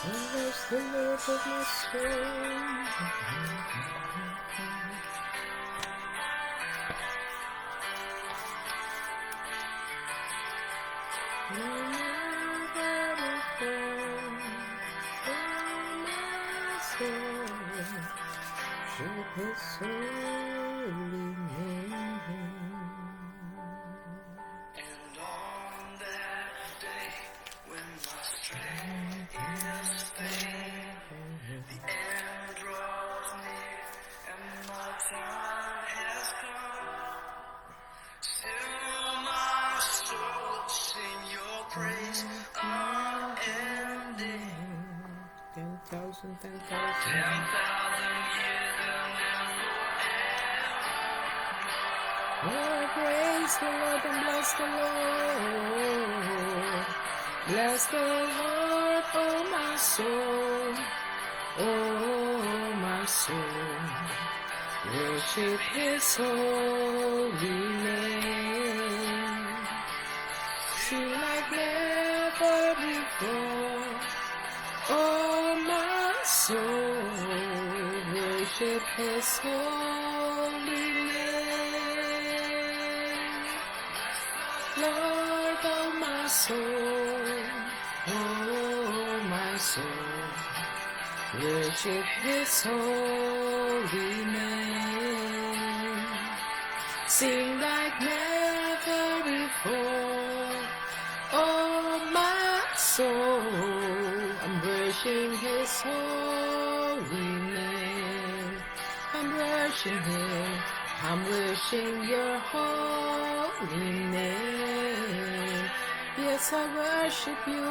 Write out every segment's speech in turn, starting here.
Bless the Lord, oh my soul. His holy name. And on that day when my strength is failing, the end draws near and my time has come. Still my soul sing your praise unending. 10,000, 10,000. 10,000 years and then Oh, praise the Lord and bless the Lord. Bless the Lord, oh my soul. Oh, my soul. Worship his holy name. Sing like never before. Oh, my soul. Worship his holy name. Lord, oh my soul, oh my soul, worship his holy name. Sing like never before, oh my soul, I'm worshiping his holy name. I'm worshiping him. I'm worshiping your holy name. Yes, I worship you.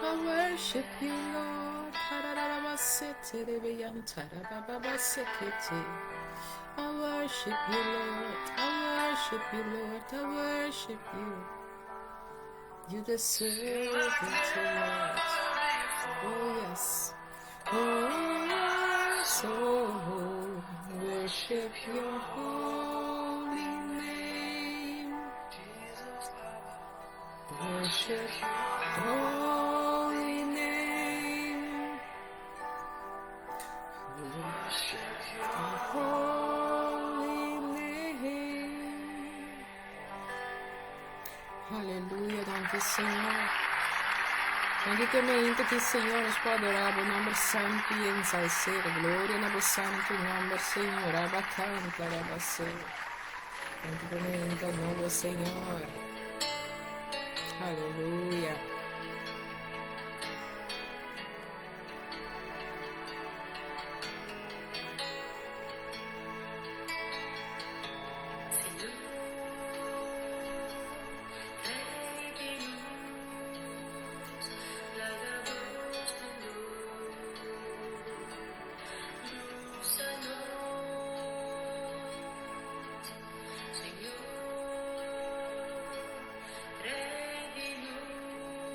I worship you, Lord. I worship you, Lord. I worship you, Lord. I worship you. You deserve it, Lord. Oh, yes. Oh, my soul, worship your holy name. Worship holy name. Worship your holy name. Aleluya, danki Señor. Danki ku mainta aki Señor, nos por adorá bo nòmber santu i ensalsé. Gloria na bo santu nòmber, Señor. Abba kanta, Abba se. Danki pa mainta nobo, Señor. Aleluya. Señor, Rei di lus, laga bos lus, lusa nos. Señor, Rei di lus.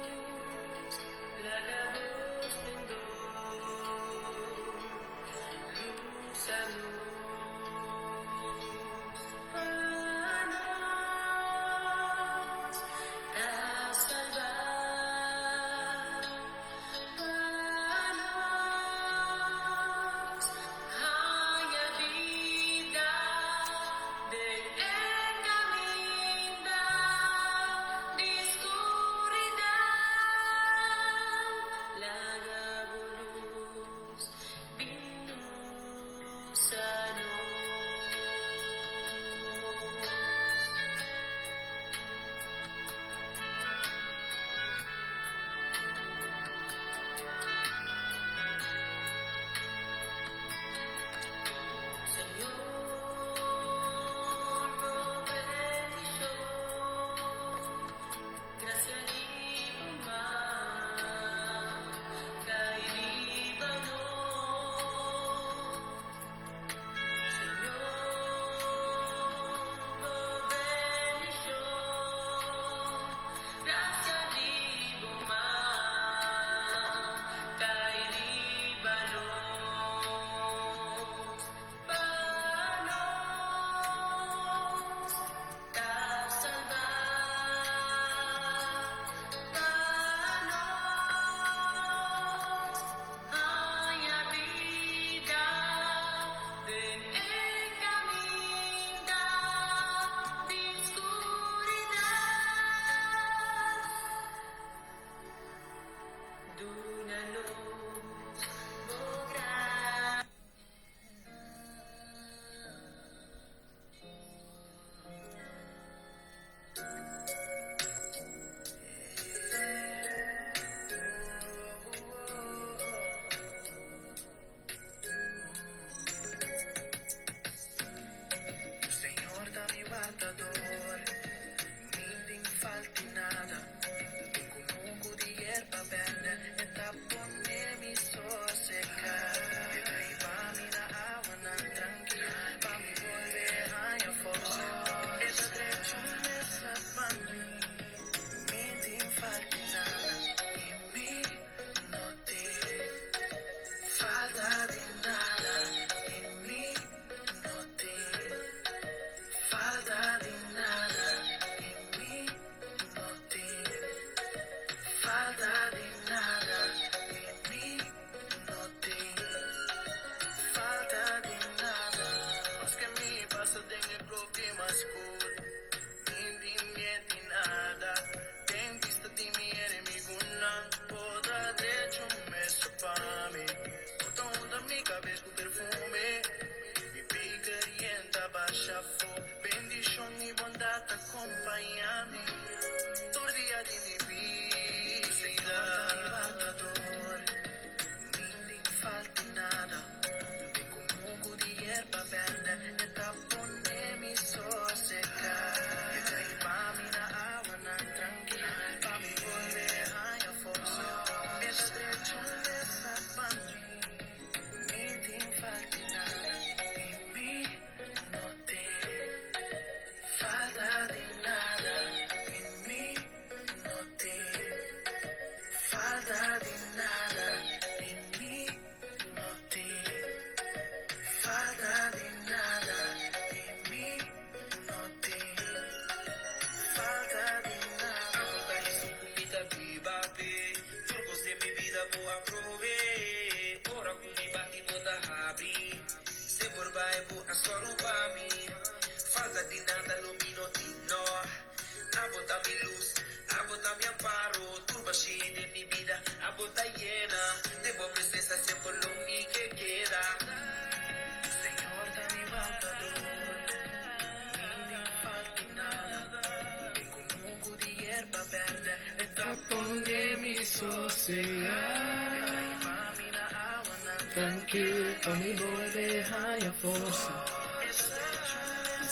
Trankil pa mi bolbe haña forsa.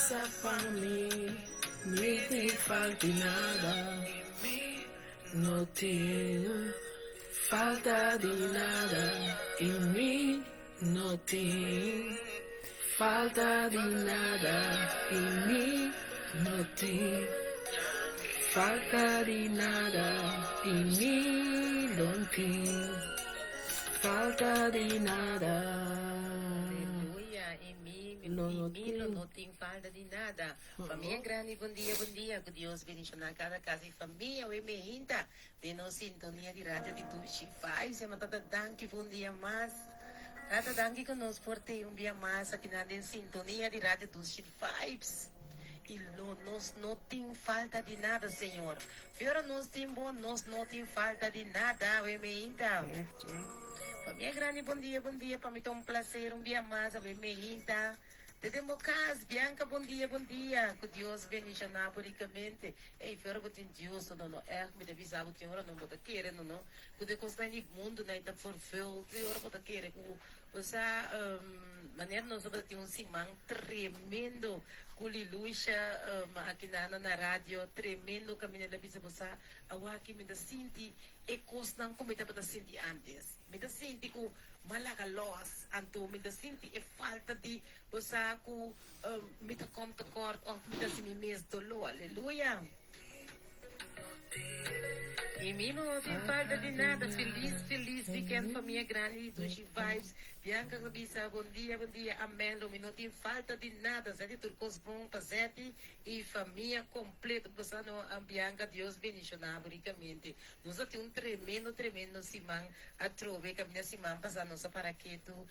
Sa pa mi, mi tin falta nada. No tin falta di nada. I mi no tin falta di nada. I mi no tin falta di nada. I mi no tin falta di nada. Aleluya. I mi, mi, Lo no mi lo tin. no tin falta di nada. Famia grandi, bon dia, bon dia. Ku Dios bendishoná kada kas i famia. Awe meinta den nos sintonia di Radio di Dushi Vibes. Yama Tata Danki pa un dia mas. Tata Danki ku nos por tin un bia mas akinan den sintonia di Radio Dushi Vibes. I lo nos no tin falta di nada, Señor. Fiora nos tin bo, nos no tin falta di nada. Awe meinta. Famia grandi, bon dia, bon dia. Pa mi ta un placer un bia mas awe meinta. Desde bo cas, Bianca bon dia bon dia, cu Dios bendiciona bo ricamente. Ey pero bo tin Dios no no echt mi ta bisa bo tin ora no bo ta kere no no cu de cosnan di mundo nan ta vervuld tin ora bo ta kere cu bo sa manera nos tabata tin un siman tremendo cu Lilusha aki nan na radio tremendo caminda el a bisa bo sa awaki mi ta sinti e cosnan cu mi tabata sinti antes. Mi ta sinti ku m'a laga lòs, anto mi ta sinti e falta di bo sa ku mi ta kom tekort òf mi ta hasi mi mes doló. Aleluya! I mi no tin falta di nada. Felis felis weekend famia grandi di Dushi Vibes. Bianca ta bisa bon dia bon dia amen lo mi no tin falta di nada. Zeti tur kos bon pa Zeti i famia kompleto. Bo sa no Bianca Dios bendiciona bo ricamente. Nos a tin un tremendo tremendo siman atrobe kaminda siman pasa nos a para ketu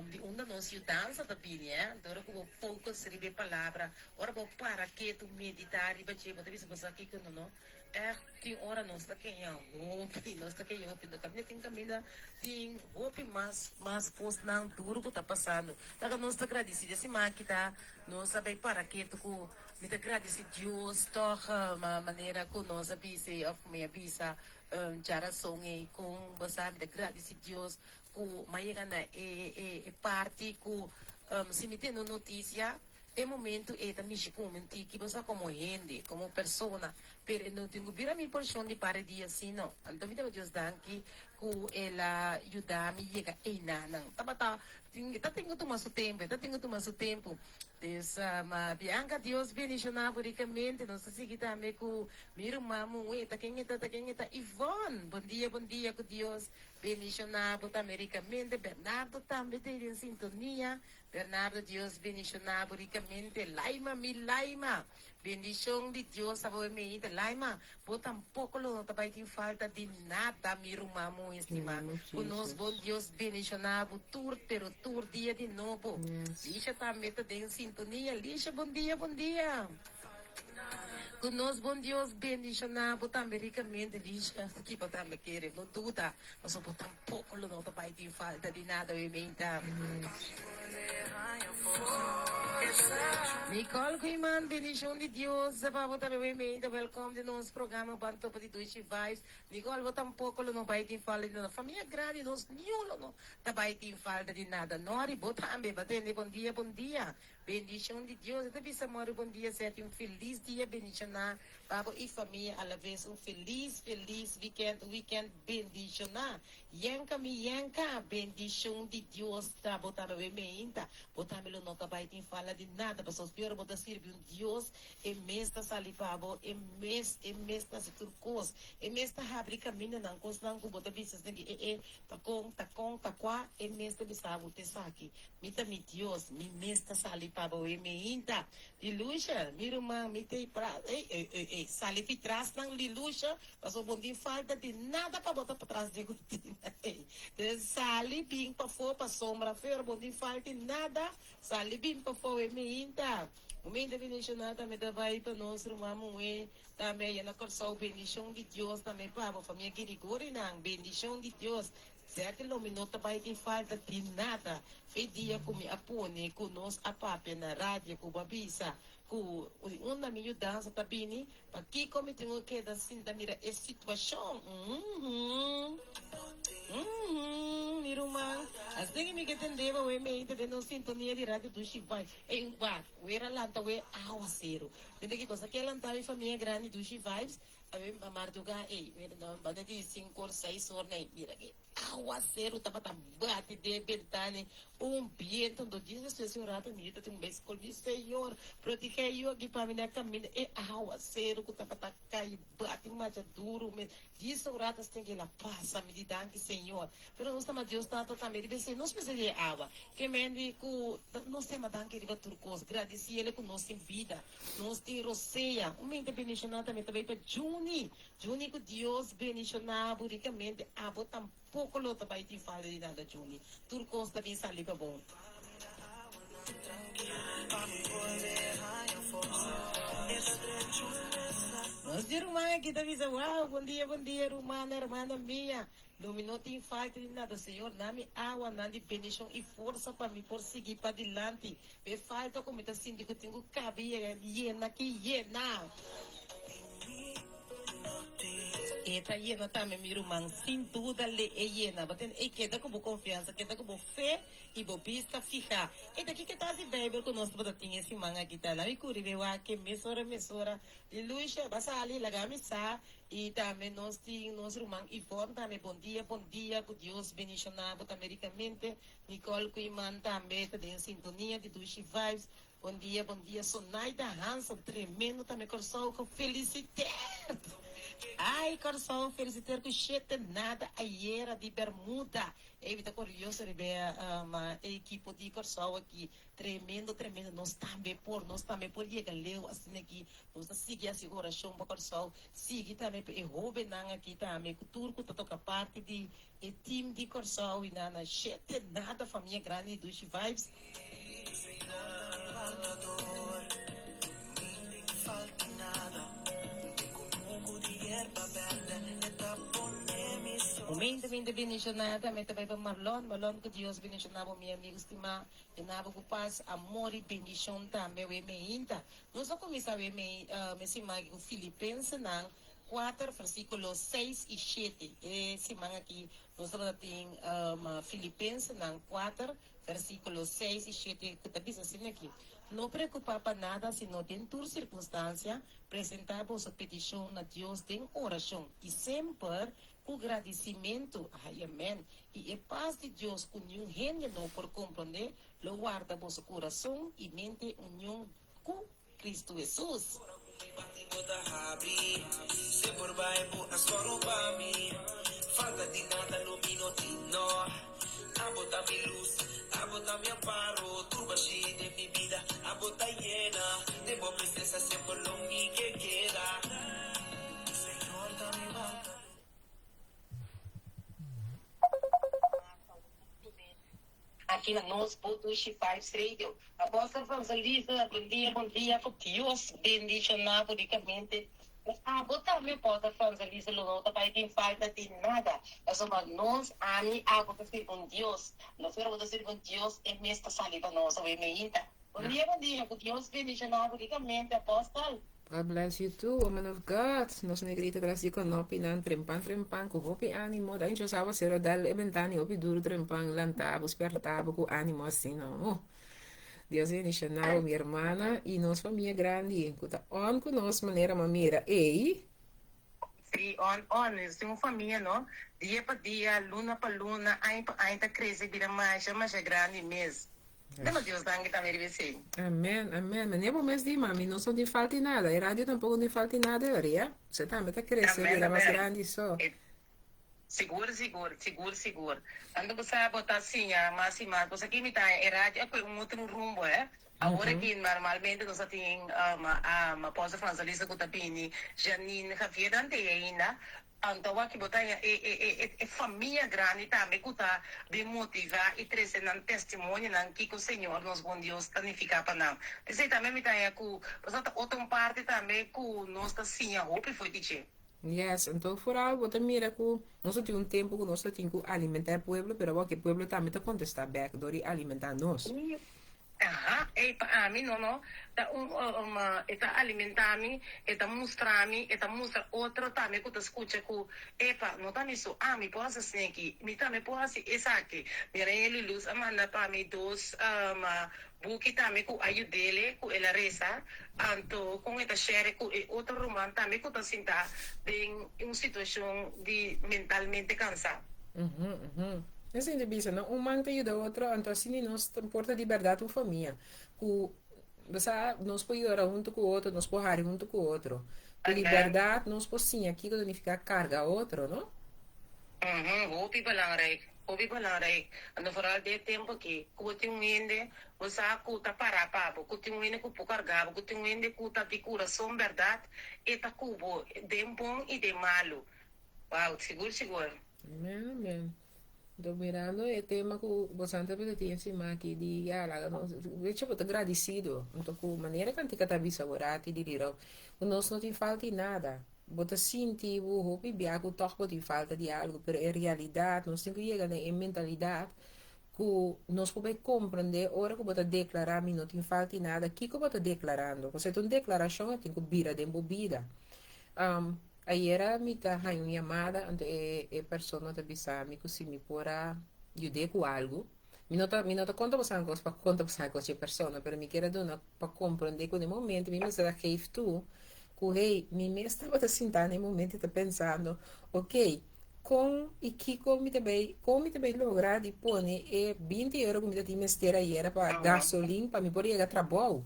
di unda nos yudansa ta bini eh anto ora ku bo focus riba e palabra ora bo para ketu medita riba dje bo ta bisa bo sa kiko no no ègt tin ora nos ta keña hopi nos ta keña hopi no kaminda tin kaminda tin hopi mas mas kosnan duru ku ta pasando laga nos ta gradisi di e siman aki ta nos a bai para ketu ku Mi ta gradisi Dios tog ma manera ku nos a bisa ei òf mi a bisa djarason ei kon bo sa mi ta gradisi Dios ku mi a yega na e e parti ku si mi tene un notisia e momento ei ta mishi ku mi un tiki bo sa komo hende komo persona pero e no tin ku bira mi porshon di par di dia sino anto mi ta Dios danki ku el a yuda mi yega einanan tabata tin ta tin ku tuma su tempu e ta tin ku tuma su tempu. Dus, ma Bianca, Dios bendiciona bo ricamente. Nos ta sigui tambe cu mi ruman muhe. Ta ken e ta? Ta ken e ta? Yvonne! Bon dia, bon dia. Cu Dios bendiciona bo tambe ricamente. Bernardo tambe ta den sintonia. Bernardo, Dios bendiciona bo ricamente. Laima, mi Laima! Bendicion di Dios ta bo e meita. Laima, bo tampoco lo no ta bay tin falta di nada, mi ruman muhe stima. Cu nos bon Dios bendiciona bo tur, pero tur dia di nobo. Lisha tambe ta den sintonia. Lisha, bon dia, bon dia. Ku nos bon Dios bendishoná bo tambe rikamente, Lisha. Ki bo tambe kere, no duda, pasobra bo tampoko lo no ta bai tin falta di nada, mi meinta. Nicole Koeiman, bendishon di Dios pa bo tambe, mi meinta. Welkom den nos programa Ban Topa di Dushi Vibes. Nicole, bo tampoko lo no bai tin falta di nada. Famia grandi, nos niun lo no ta bai tin falta di nada. Nori, bo tambe, bo tende bon dia, bon dia. Bendishon di Dios. E ta bisa Mori bon dia Seti un felis dia bendishoná pa bo i famia alaves un felis felis weekend weekend bendishoná Yenka mi Yenka bendishon di Dios ta bo tambe we meinta bo tambe lo no ta bai tin fala di nada pasobra ora bo ta sirbi un Dios e mes ta sali pa bo e mes e mes ta hasi tur kos e mes ta habri kamindanan kosnan ku bo ta bisa esaki e e ta kon ta kon ta kua e mes ta bisa bo t'esaki Mi ta mi Dios, mi mes ta sali pa bo e meinta. Lilusha, mi ruman, mi ta pra, ey, ey, ey, ey, sali fi tras nan, Lilusha, pasobra bo no tin falta di nada pa bo ta patras den cortina, ey. Entonces, sali bin pafó pasobra afuera bo no tin falta di nada, sali bin pafó e meinta. Un meinta bendishoná tambe ta bai pa nos ruman muhé, tambe aya na Kòrsou, bendishon di Dios tambe pa bo famia Girigorinan, bendishon di Dios. Sète lo mi no ta bai tin falta di nada. Fe dia ku mi a pone ku nos a papia na radio ku bo a bisa ku unda mi yudansa ta bini, pakiko mi tin ku keda sinta mira e situashon? Uhum. Uhum, mi ruman. Asina mi ke tende bo we meinte den nos sintonia di Radio Dushi Vibes. Ey, wak, wera lanta we awaseru. Tende ki cosa ke lanta mi famia grandi Dushi Vibes? Awe a mardugá ei, mira no, banda di sinku or seis or nei, mira e awaseru tabata bati den e bentana, un bientu, anto djis despues di un rato mi ta tin un bes kol, mi Señor, protegé yu aki pa mi na kaminda, e awaseru ku tabata kai bati masha duru mes, djis un rato asina ke el a pasa, mi di danki Señor, pero nos ta ama Dios Tata tambe riba esei, nos mester di e awa, ke men di ku nos ta ama danki riba tur kos, gradisiel ku nos tin bida. Nos tin rosea. Un mente bendishoná tambe ta bay pa Juni. Juni ku Dios bendishoná bo rikamente. Abo tampoko lo ta bay tin falta di nada Juni. Tur kos ta bin sali pa bon. Nos di ruman aki ta bisa, Wow, bon dia, bon dia ruman, hermana mia. Lo mi no tin falta di nada, Señor. Na mi awa nan di bendishon i forsa pa mi por sigui padilanti. E falta ku mi ta sinti ku tin ku kabe yega yena ki yena. E ta yena tambe mi ruman, sin duda le e yena. Bo tende? Ey keda ku bo konfiansa, keda ku bo fe i bo bista fiha. Ey ta kiko ta hasi Bijbel ku nos tabata tin e siman aki ta? Laga mi kuri be wak ke mesora mesora. Lilusha, ba sali, laga mi sa. I tambe nos tin nos ruman Ivonne tambe. Bon dia, bon dia, ku Dios bendishona bo tambe rikamente. Nicole Koeiman tambe ta den sintonia di Dushi Vibes. Bon dia, bon dia Sonaida Hansen, tremendo tambe Kòrsou, gefeliciteerd! Ai Kòrsou, feliciteer ku shete nada ayera di Bermuda. Ey mi ta orguyoso riba e ekipo di Kòrsou aki. Tremendo, tremendo. Nos tambe por, nos tambe por yega leu asina aki. Nos ta sigui hasi orashon pa Kòrsou, sigui tambe pa e hóbennan aki tambe ku tur ku ta toka parti di E team di Kòrsou i nan na shete nada famia grandi di Dushi Vibes. Momento mi ta bendishoná tambe ta bai pa Marlon, Marlon ku Dios bendishoná bo mi amigo stimá, yena bo ku pas, amor i bendishon tambe we meinta. Nos a kuminsá we mei me siman aki ku Filipensenan Kuater, versíkulo seis i shete. E siman akí nos tabata tin Filipensenan kuater, versíkulo seis i shete ku ta bisa asina akí, No preokupá pa nada, sino den tur sirkunstansia presentá boso petishon na Dios den orashon i semper ku gradisimentu. Ai, amèn! I e pas di Dios ku niun hende no por komprondé lo warda boso kurason i mente union ku Cristo Hesus. Ora ku mi bati bo ta habri Semper bai bo a sòru pa mi Falta di nada lo mi no tin no Abo ta mi lus, abo ta mi amparo Tur bashí den mi bida abo ta yena Den bo presensia semper lo mi ke keda Señor ta mi banka. Aki na nos Bo Dushi Vibes Radio. Apostel Francelisa, bon dia, bon dia, ku Dios bendishoná bo rikamente. Abo tambe, Apostel Francelisa, lo no ta bai tin falta di nada, pasobra nos, ami, abo ta sirbi un Dios. Nos ora bo ta sirbi un Dios, e mes ta sali pa nos awe meinta. Bon dia, bon dia, ku Dios bendishoná bo rikamente, Apostel. God bless you too, woman of God. Nos negrito tras di konopi nan trempan trempan ku hopi animo. Da incho sa awacero dal e bentani hopi duro trempan lanta bo sperta bo ku animo asina. Oh. Dios bendiciona bo mi hermana y nos famia grandi ku ta on ku nos manera ma mira ey. Sí, on on. Nos tin un famia no. Dia pa dia, luna pa luna, aña pa aña ta crece bira masha masha grandi mes. Dema Dios danki tambe riba esei. Amen, amen. Mane bo mes di mami, nos no tin falta di nada. E radio tampoco no tin falta di nada ora, ya. Usted tambe ta crece, Amen, bira mas amen. grandi so. E sigur, sigur, sigur, sigur. Anto bo sa bo ta siña mas i mas. Bo sa ki mi ta haña e radio a kohe un otro rumbo, eh. Awor aki normalmente nos a tin um, Apostel Fransalisa ku ta bini, Janine Javier nan t'ei ainda. Anto awaki bo ta haña e e e e famia grandi tambe ku ta bin motivá i trese nan testimonionan kiko Señor nos bon Dios ta nifiká pa nan. P'esei tambe mi ta haña ku pasobra ta otro un parti tambe ku nos ta siña hopi fo'i di dje. Yes, anto foral bo ta mira ku nos ta tin un tempu ku nos ta tin ku alimentá e pueblo, pero awor ku e pueblo tambe ta kontestá bèk dor di alimentá nos. Aha, ey pa ami no no, ta un um e ta alimenta mi, e ta mustra mi, e ta mustra otro tambe ku ta skucha ku epa no ta mi so, ami por hasi esneki, mi tambe por hasi esaki. Mira Eli Luz a manda pa mi dos um buki tambe ku a yud'ele ku el a resa, anto kon e ta share ku e otro ruman tambe ku ta sinta den un situashon di mentalmente kansa. Esei ta bisa, no? Un man ta yuda otro, anto asina nos ta por ta di bèrdat un famia. Ku, bo sa, nos por yora huntu ku otro, nos por hari huntu ku otro. Ku di bèrdat nos por siña kiko ta nifiká karga otro, no? Hopi belangrijk, hopi belangrijk. Anto foral den e tempu aki, ku bo tin un hende, bo sa ku ta pará pa bo, ku tin un hende ku por karga bo, ku tin un hende ku ta di kurason bèrdat, e ta ku bo den bon i den malu. Wow, sigur sigur. Amen, amen. Enton mirando e tema ku bosan ta tin encima aki di ya laga nos hecho bo ta gradisido enton ku manera kantika ta bisa bo rati di lirou ku nos no tin falta di nada bo ta sinti bo hopi bia ku tog bo tin falta di algo pero en realidad nos tin ku yega na e mentalidad ku nos por bai komprende ora ku bo ta deklara mi no tin falta di nada kiko bo ta deklarando pasobra ta un deklarashon e tin ku bira den bo bida. Ayera mi ta haña un yamada, anto e e persona ta bisa mi ku si mi por a yud'é ku algu. Mi no ta mi no ta konta boso kos pa konta boso kos dje persona, pero mi kier a duna pa komprondé ku den momento mi mester a geef toe ku hey, mi mes tabata sintá na e momento i ta pensando, okey, kon i kiko mi ta bai kon mi ta bai logra di pone e binti euro ku mi ta tin mester ayera pa gasolin pa mi por yega trabou.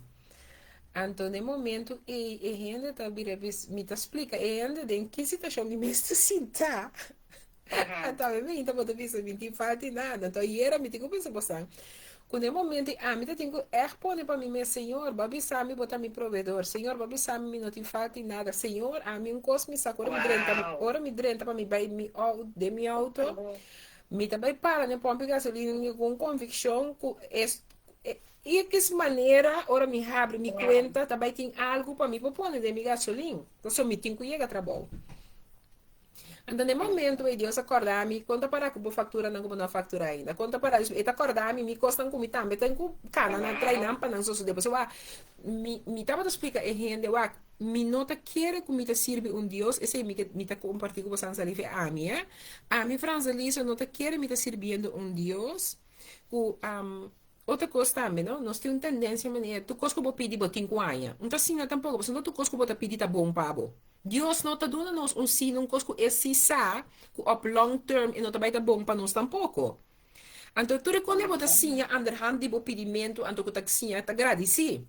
Anto den momento ei e hende ta bira bis, mi ta splika e hende den ki situashon mi mes ta sinta. Anto ami mi ta bota bisa mi tin falta di nada. Anto ayera mi tin ku pensa bosan ku den momento ei ami ta tin ku ègt pone pa mi mes, Señor, bo a bisa mi bo ta mi proveedor. Señor, bo a bisa mi mi no tin falta di nada. Señor, ami un kos mi sa ku ora mi drenta, ora mi drenta pa mi bai mi den mi outo, mi ta bai para den pòmpi gasolina ku un konvikshon ku es X manera ora mi habri mi cuenta ta bay tin algo pa mi por pone den mi gasolin. Pasobra mi tin cu yega trabou. Anto den momento ey Dios a corda mi con ta para cu bo facturanan cu bo no a factura ainda. Con ta para e ta corda mi mi cosnan cu mi tambe ten cu cana nan trai nan pa nan sosode. Pasobra wak mi mi tabata splica e hende wak mi no ta kere cu mi ta sirbi un Dios esey mi ke mi ta comparti cu bo San Salife ami eh. Ami Frans Elisa no ta kere mi ta sirbiendo un Dios cu Otro kos tambe no, nos tin un tendensia manera tur kos ku bo pidi bo tin ku haña. No ta asina tampoko, pasobra no tur kos ku bo ta pidi ta bon pa bo. Dios no ta duna nos un sino, un kos ku e si sa ku op long term e no ta bai ta bon pa nos tampoko. Anto tur e kos bo ta siña anderhand di bo pidimentu anto ku ta siña ta gradisí.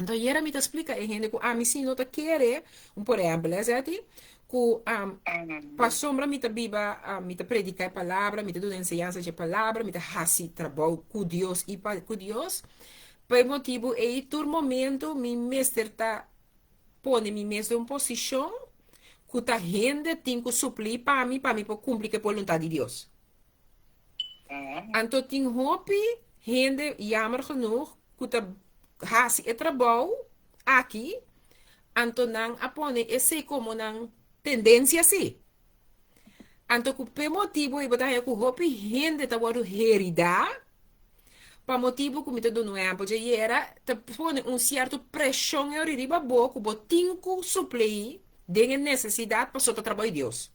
Anto ayera mi ta splika e hende ku ami si no ta kere, un por ehèmpel eh Zetty, ku pasobra mi ta biba, mi ta prediká e palabra, mi ta duna enseñansa dje palabra, mi ta hasi trabou ku Dios i pa ku Dios, pa e motibu ei tur momento mi mester ta pone mi mes den un posishon ku ta hende tin ku suplí pa mi, pa mi por kumpli ku e boluntat di Dios. Anto tin hopi hende, jammer genoeg, ku ta hasi e trabou aki, anto nan a pone esei komo nan tendensia si. Anto ku p'e motibu ei bo ta haña ku hopi hende ta wòrdu heridá, pa motibu ku mi ta duna un ehèmpel djayera, ta pone un sierto preshon e ori riba bo ku bo tin ku suplí den e nesesidat pasobra ta trabou di Dios.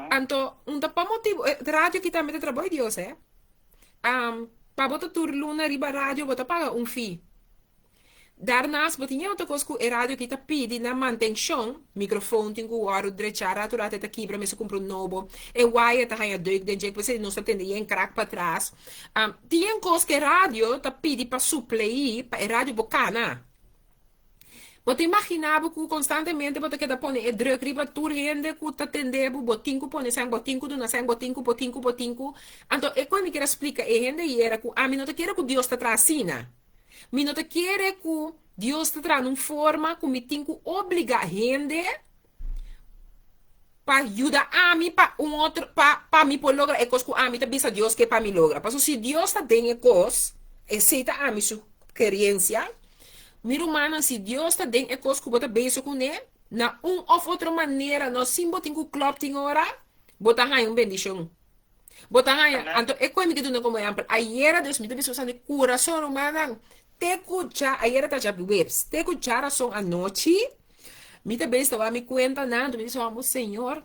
Anto un ta pa motibu, e radio aki tambe ta trabou di Dios, eh. Pa bo ta tur luna riba radio bo ta paga un fee. Daarnaast bo tin e otro kos ku e radio aki ta pidi na mantenshon, microfoon tin ku wòrdu drechá, ratu ratu e ta kibra mester kumpra un nobo, e wire ta haña deuk den dje, p'esei nos ta tende yen krak patras. Tin yen kos ku e radio ta pidi pa supleí pa e radio por kana. Bo ta imaginá bo ku konstantemente bo ta keda pone e druk riba tur hende ku ta tende bo, bo tin ku pone sèn, bo tin ku duna sèn, bo tin ku, bo tin ku, bo tin ku. Anto e kos mi kier a splika e hende ayera ku ami no ta kere ku Dios ta traha asina. Mi no ta kere ku Dios ta traha na un forma ku mi tin ku obligá hende pa yuda ami pa un otro pa pa mi por logra e kos ku ami ta bisa Dios ke pa mi logra. Pasobra si Dios ta den e kos, esei ta ami su keriensia, mi rumannan si Dios ta den e kos ku bo ta bezig kuné, na un òf otro manera no sin bo tin ku klòp tin ora, bo ta haña un bendishon. Bo ta haña, anto e koe mi ke duna komo ehèmpel, ayera dus mi ta bisa boso di kurason rumannan, te ku dja, ayera ta djaweps, te ku djarason anochi, Mi ta bes ta wak mi kuentanan, anto mi ta bisa, Señor,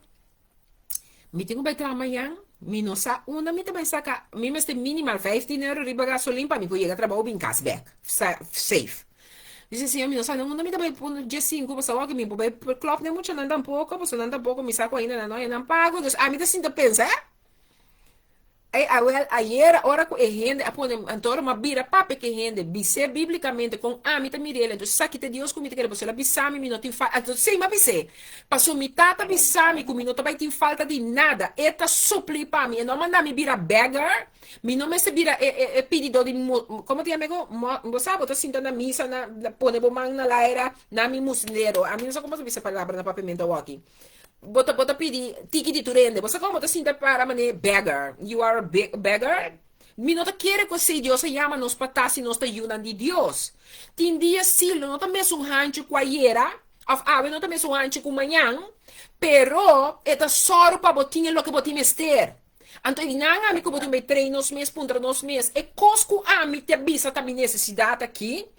mi tin ku bai traha mañan, mi no sa unda mi ta bai saka, mi mester minimal 15 euro riba gasolin pa mi por yega trabou bin kas bek, safe. Mi dice, Señor, mi no sa unda mi ta bai pone diesinku, pasobra awor mi por bai klòp den muchanan tampoko, pasobra nan tampoko mi sa ku ainda nan no haña nan pago, dus ami ta sinta pensa, Ey awel ayera ora cu e hende a pone anto ora mi a bira papia cu e hende bis'é biblicamente con ami ta mir'el anto esaki ta Dios cu mi ta kere pasobra el a bisa mi mi no tin falta anto si mi a bis'é pasobra mi tata bisa mi cu mi no ta bay tin falta di nada e ta supli pa mi e no a manda mi bira beggar mi no mester bira e e e pididor di mo como ta yama e go mo bo sa bo ta sinta na misa na pone bo man na laira na mi musnero ami no sa como ta bisa e palabra na papiamento awoki. Bo ta bo ta pidi tiki di tur hende. Bo sa kon bo ta sinta para manera beggar. You are a big beggar. Mi no ta kere ku esei Dios a yama nos pa ta si nos ta yunan di Dios. Tin dia si lo no ta mesun hanchu ku ayera òf awe no ta mesun hanchu ku mañan, pero e ta sòru pa bo tin e loke bo tin mester. Anto e nan ami ku bo tin bai train nos mes, puntra nos mes, e kos ku ami ta bisa ta mi nesesidat aki?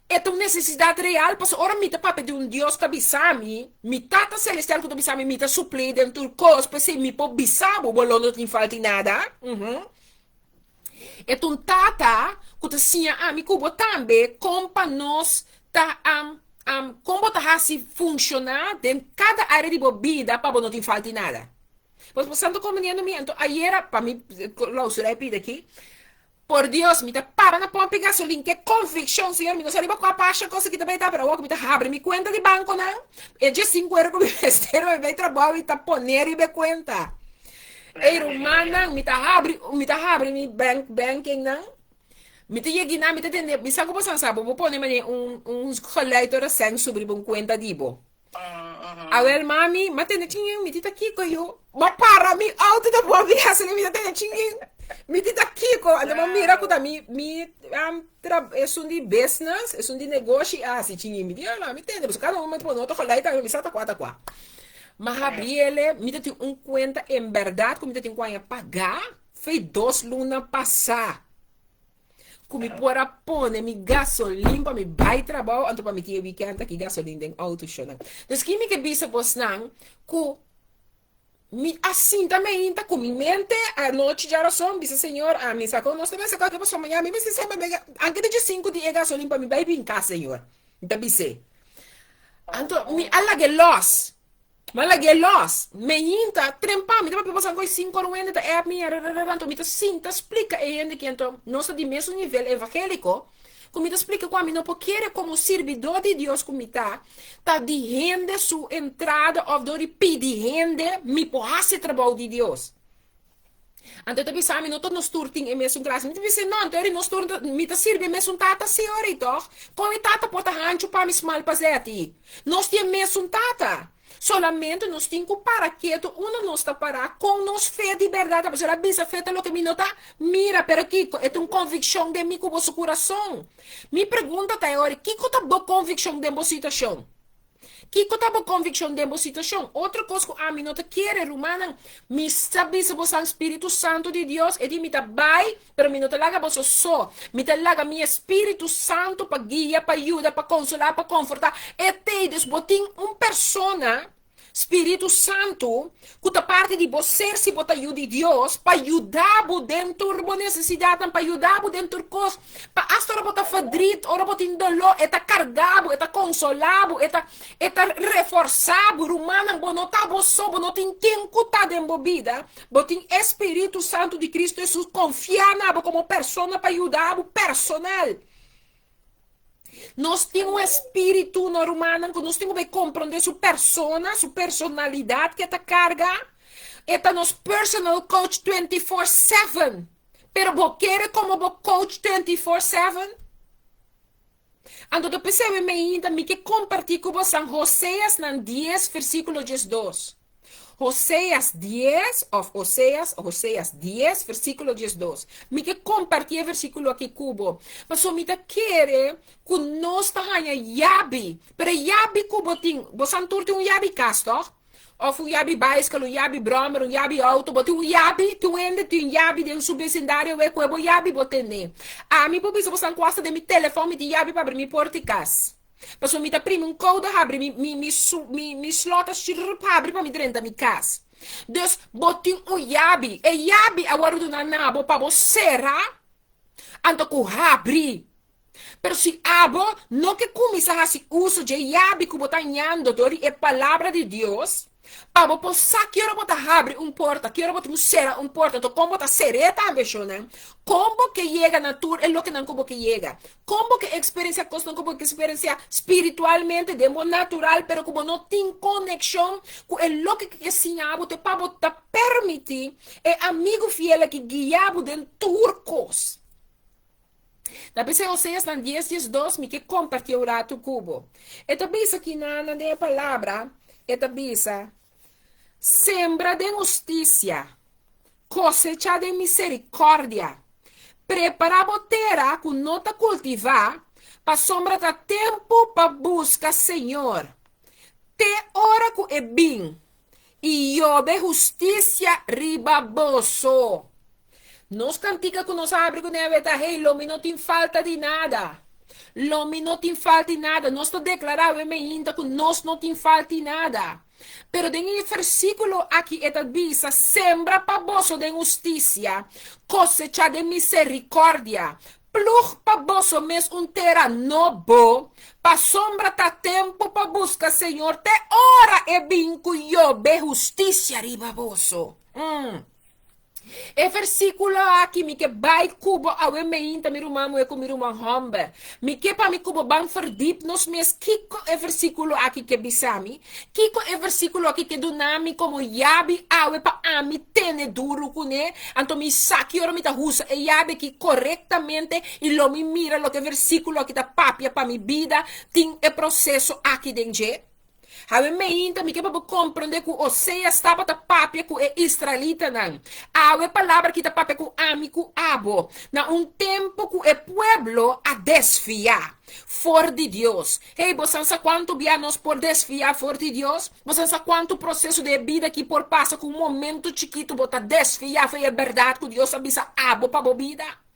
E ta un nesesidat real? Pasobra ora mi ta papia di un Dios ku a bisa mi, mi Tata Selestial ku ta bisa mi, mi ta suplí den tur kos, p'esei mi por bisa bo, bo lo no tin falta di nada. E ta un Tata ku ta siña ami ku bo tambe kon pa nos ta kon bo ta hasi funshoná den kada área di bo bida pa bo no tin falta di nada. Pues bo santo komuniendo mi anto ayera pa mi clausura e pida aki por Dios mi ta para na pompi gasolin ke conviccion señor mi no sa riba kua pasha cosa ki ta bai ta pero awor ku mi ta habri mi cuenta di banconan e dje sinku euro ku mi mester pa mi bai trabou i ta pone riba e cuenta ey rumannan mi ta habri mi ta habri mi bank banking nan mi ta yegi nan mi ta tende mi sa ku bo san sa bo bo pone mane un un geluid ora sèn subi riba un cuenta di bo. Awel mami, m'a tende chingin, mi tita kiko yu. M'a para mi auto ta por viaje, mi ta tende chingin. Mi tita kiko, anto m'a mira ku ta mi mi tra esun di business, esun di negoshi a hasi chingin. Mi di, ala, mi tende, pasobra kada un momento por no ta geluid tambe, mi sa ta kua ta kua. M'a habriele, mi ta tin un kuenta en bèrdat ku mi ta tin ku haña pagá fei dos luna pasá. Ku mi por a pone mi gasolin pa mi bai trabou anto pa mi tin e weekend aki gasolin den auto shownan. Dus ki mi ke bisa bosnan ku mi a sinta meinta ku mi mente anochi djarason bisa Señor ami sa kon nos ta mester kòke pasobra mañana mi mester sa pa anke di djesinku di e gasolin pa mi bai bin kas Señor. Mi ta bis'é. Anto mi a lag'é lòs. M'a lag'é lòs. Meinta, trempa, mi ta papia pasan koe sinku ora un hende ta app mi, rararara, anto mi ta sinta splika e hende ki anto nos ta di mesun nivel evangeliko, ku mi ta splika ku ami no por kere komo sirbidó di Dios ku mi ta, ta di hende su entrada òf dor di pidi hende mi por hasi e trabou di Dios. Anto e ta bisa mi, no ta nos tur tin e mesun grasia. Mi ta bisa, no, anto eri nos tur mi ta sirbi e mesun Tata si ori, tòg? Kon e Tata por ta hanchu pa mi smal pa zeti? Nos tin e mesun Tata. Solamente nos tin ku para ketu unda nos ta pará kon nos fe di bèrdat ta. Pasobra bisa fe ta loke mi no ta mira, pero kiko? E ta un konvikshon den mi ku boso kurason. Mi pregunta ta e ora, kiko ta bo konvikshon den bo situashon? Kiko ta bo konvikshon den bo situashon? Otro kos ku ami no ta kere, rumannan, mi sa bisa bosan Spiritu Santu di Dios, e di mi ta bai, pero mi no ta laga boso so. Mi ta laga mi e Spiritu Santu pa guia, pa yuda, pa konsolá, pa konfortá. E t'ei. Dus bo tin un persona, Spiritu Santu, ku ta parti di bo ser si bo ta yu di Dios, pa yuda bo den tur bo nesesidatnan, pa yuda bo den tur kos, pa asta ora bo ta ferdrit, ora bo tin doló, e ta karga bo, e ta konsolá bo, e ta e ta reforsá bo. Rumannan, bo no ta bo so, bo no tin ken ku ta den bo bida, bo tin e Spiritu Santu di Kristu Hesus konfiá na bo komo persona pa yuda bo personal. Nos tin un espíritu, no rumannan, ku nos tin ku bai komprondé su persona, su personalidat ku e ta karga. E ta nos personal coach 24/7. Pero bo kere komo bo coach 24/7? Anto ta p'esei mi mi ke kompartí ku bosan Hoseasnan 10 versíkulo 12. Hoseas 10, òf Oseas, Hoseas 10, versíkulo 12. Mi ke kompartí e versíkulo akí ku bo, pasobra mi ta kere ku nos ta haña yabi. Pero e yabi ku bo tin, bosan tur tin un yabi kas, tòg? Òf un yabi baiskel, un yabi bròmer, un yabi outo, bo tin un yabi, tin un hende tin yabi den su besindario wei ku e bo yabi bo tene. Ami por bisa bosan ku asta den mi telefòn mi tin yabi pa abri mi porta di kas. Pasobra mi ta primi un koude habri mi mi mi su mi mi slot a shrrp habri pa mi drenta mi kas. Dus bo tin un yabi. E yabi a wòrdu duna na bo pa bo sera anto ku habri. Pero si abo no ke kuminsá hasi uso dje yabi ku bo ta hañando dor di e Palabra di Dios, Pa bo por sa ki ora bo ta habri un porta, ki ora bo tin ku sera un porta, anto kon bo ta ser'é tambe, shonnan. Kon bo ke yega na tur e lokenan ku bo ke yega? Kon bo ke eksperensiá kosnan ku bo ke eksperensiá spiritualmente den bo natural, pero ku bo no tin konekshon ku e loke ku ke siña bo te pa bo ta permití e amigu fiel aki guia bo den tur kos? Ta p'esei Oseas nan dies 12 mi ke kompartí un ratu ku bo. E ta bisa kinan den e palabra, e ta bisa, Sembra den hustisia, kosechá den miserikòrdia, prepará bo tera ku no ta kultivá, pasobra ta tempu pa buska Señor, te ora ku e bin i yobe hustisia riba boso. Nos kantika ku nos a habri ku neve ta, Hey, lo mi no tin falta di nada. Lo mi no tin falta di nada. Nos ta deklará awe meinta ku nos no tin falta di nada. Pero den e versíkulo aki e ta bisa, Sembra pa boso den hustisia, kosechá den miserikòrdia, plug pa boso mes un tera nobo, pasobra ta tempu pa buska Señor te ora e bin ku yobe hustisia riba boso. Mm. E versíkulo aki mi ke bai ku bo awe meinta, mi ruman muhé ku mi ruman hòmber. Mi ke pa mi ku bo ban verdiep nos mes kiko e versíkulo aki ke bisa mi, kiko e versíkulo aki ke duna mi komo yabi awe pa ami tene duru kuné. Anto mi sa ki ora mi ta usa e yabi aki korektamente i lo mi mira loke e versíkulo aki ta papia pa mi bida tin e proseso aki den dje. Awe meinta mi ke pa bo komprondé ku Oseas tabata papia ku e israelitanan. Awe palabra aki ta papia ku ami ku abo. Na un tempu ku e pueblo a desviá for di Dios. Hey, bosan sa kuantu bia nos por desviá for di Dios? Bosan sa kuantu proseso den e bida aki por pasa ku un momentu chikitu bo ta desviá for e bèrdat ku Dios a bisa abo pa bo bida?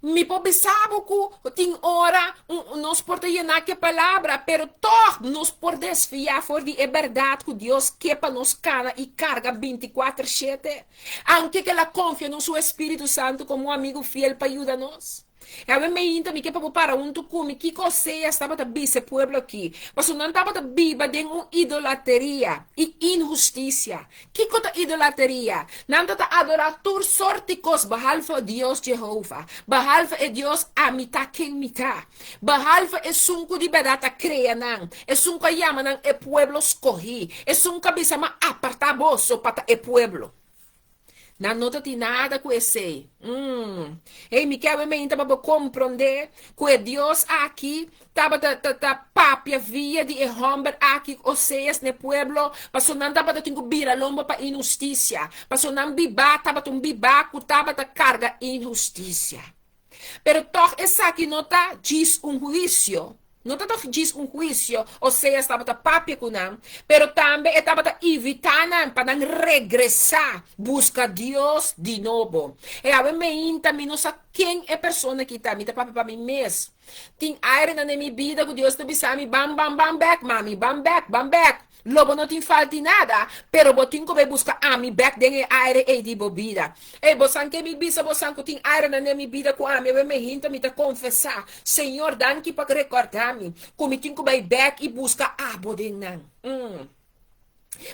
Mi por bisa bo ku tin ora nos por ta yená ku e palabra, pero tòg nos por desviá for di e bèrdat ku Dios ke pa nos kana i karga bintikuater shete, aunke ku el a konfia nos su espíritu santu komo un amigu fiel pa yuda nos. Awe meinta mi ke pa bo para huntu ku mi kiko Oseas tabata bisa e pueblo akí, pasobra nan tabata biba den un idolateria i inhustisia. Kiko ta idolateria? Nan ta ta adorá tur sort di kos behalve Dios Jehova, behalve e Dios Ami Ta Ken Mi Ta, behalve esun ku di bèrdat a krea nan, esun ku a yama nan e pueblo skohí, esun ku a bisa, M'a apartá boso pa ta e pueblo. Nan no ta tin nada ku esei. Mm. Ei, mi ke awe meinta pa bo komprondé ku e Dios aki tabata ta ta papia via di e hòmber aki, Oseas, na e pueblo, pasobra nan tabata tin ku bira lomba pa inhustisia, pasobra nan bibá tabata un bibá ku tabata karga inhustisia. Pero tòg esaki no ta djis un huisio. No ta tòg djis un huisio, Oseas tabata papia ku nan, pero tambe e tabata invitá nan pa nan regresá buska Dios di nobo. E awe meinta mi no sa ken e persona aki ta, mi ta papia pa mi mes. Tin airenan den mi bida ku Dios ta bisa mi, Ban, ban, ban bèk, mami, ban bèk, ban bèk. Lo bo no tin falti nada, pero bo tin ku bai buska ami bèk den e aire ei di bo bida. Ei, bosan ke mi bisa bosan ku tin airenan den mi bida ku ami awe mehinta mi ta konfesá, Señor, danki pa rekòrdá mi ku mi tin ku bai bèk i buska abo den nan. Mm.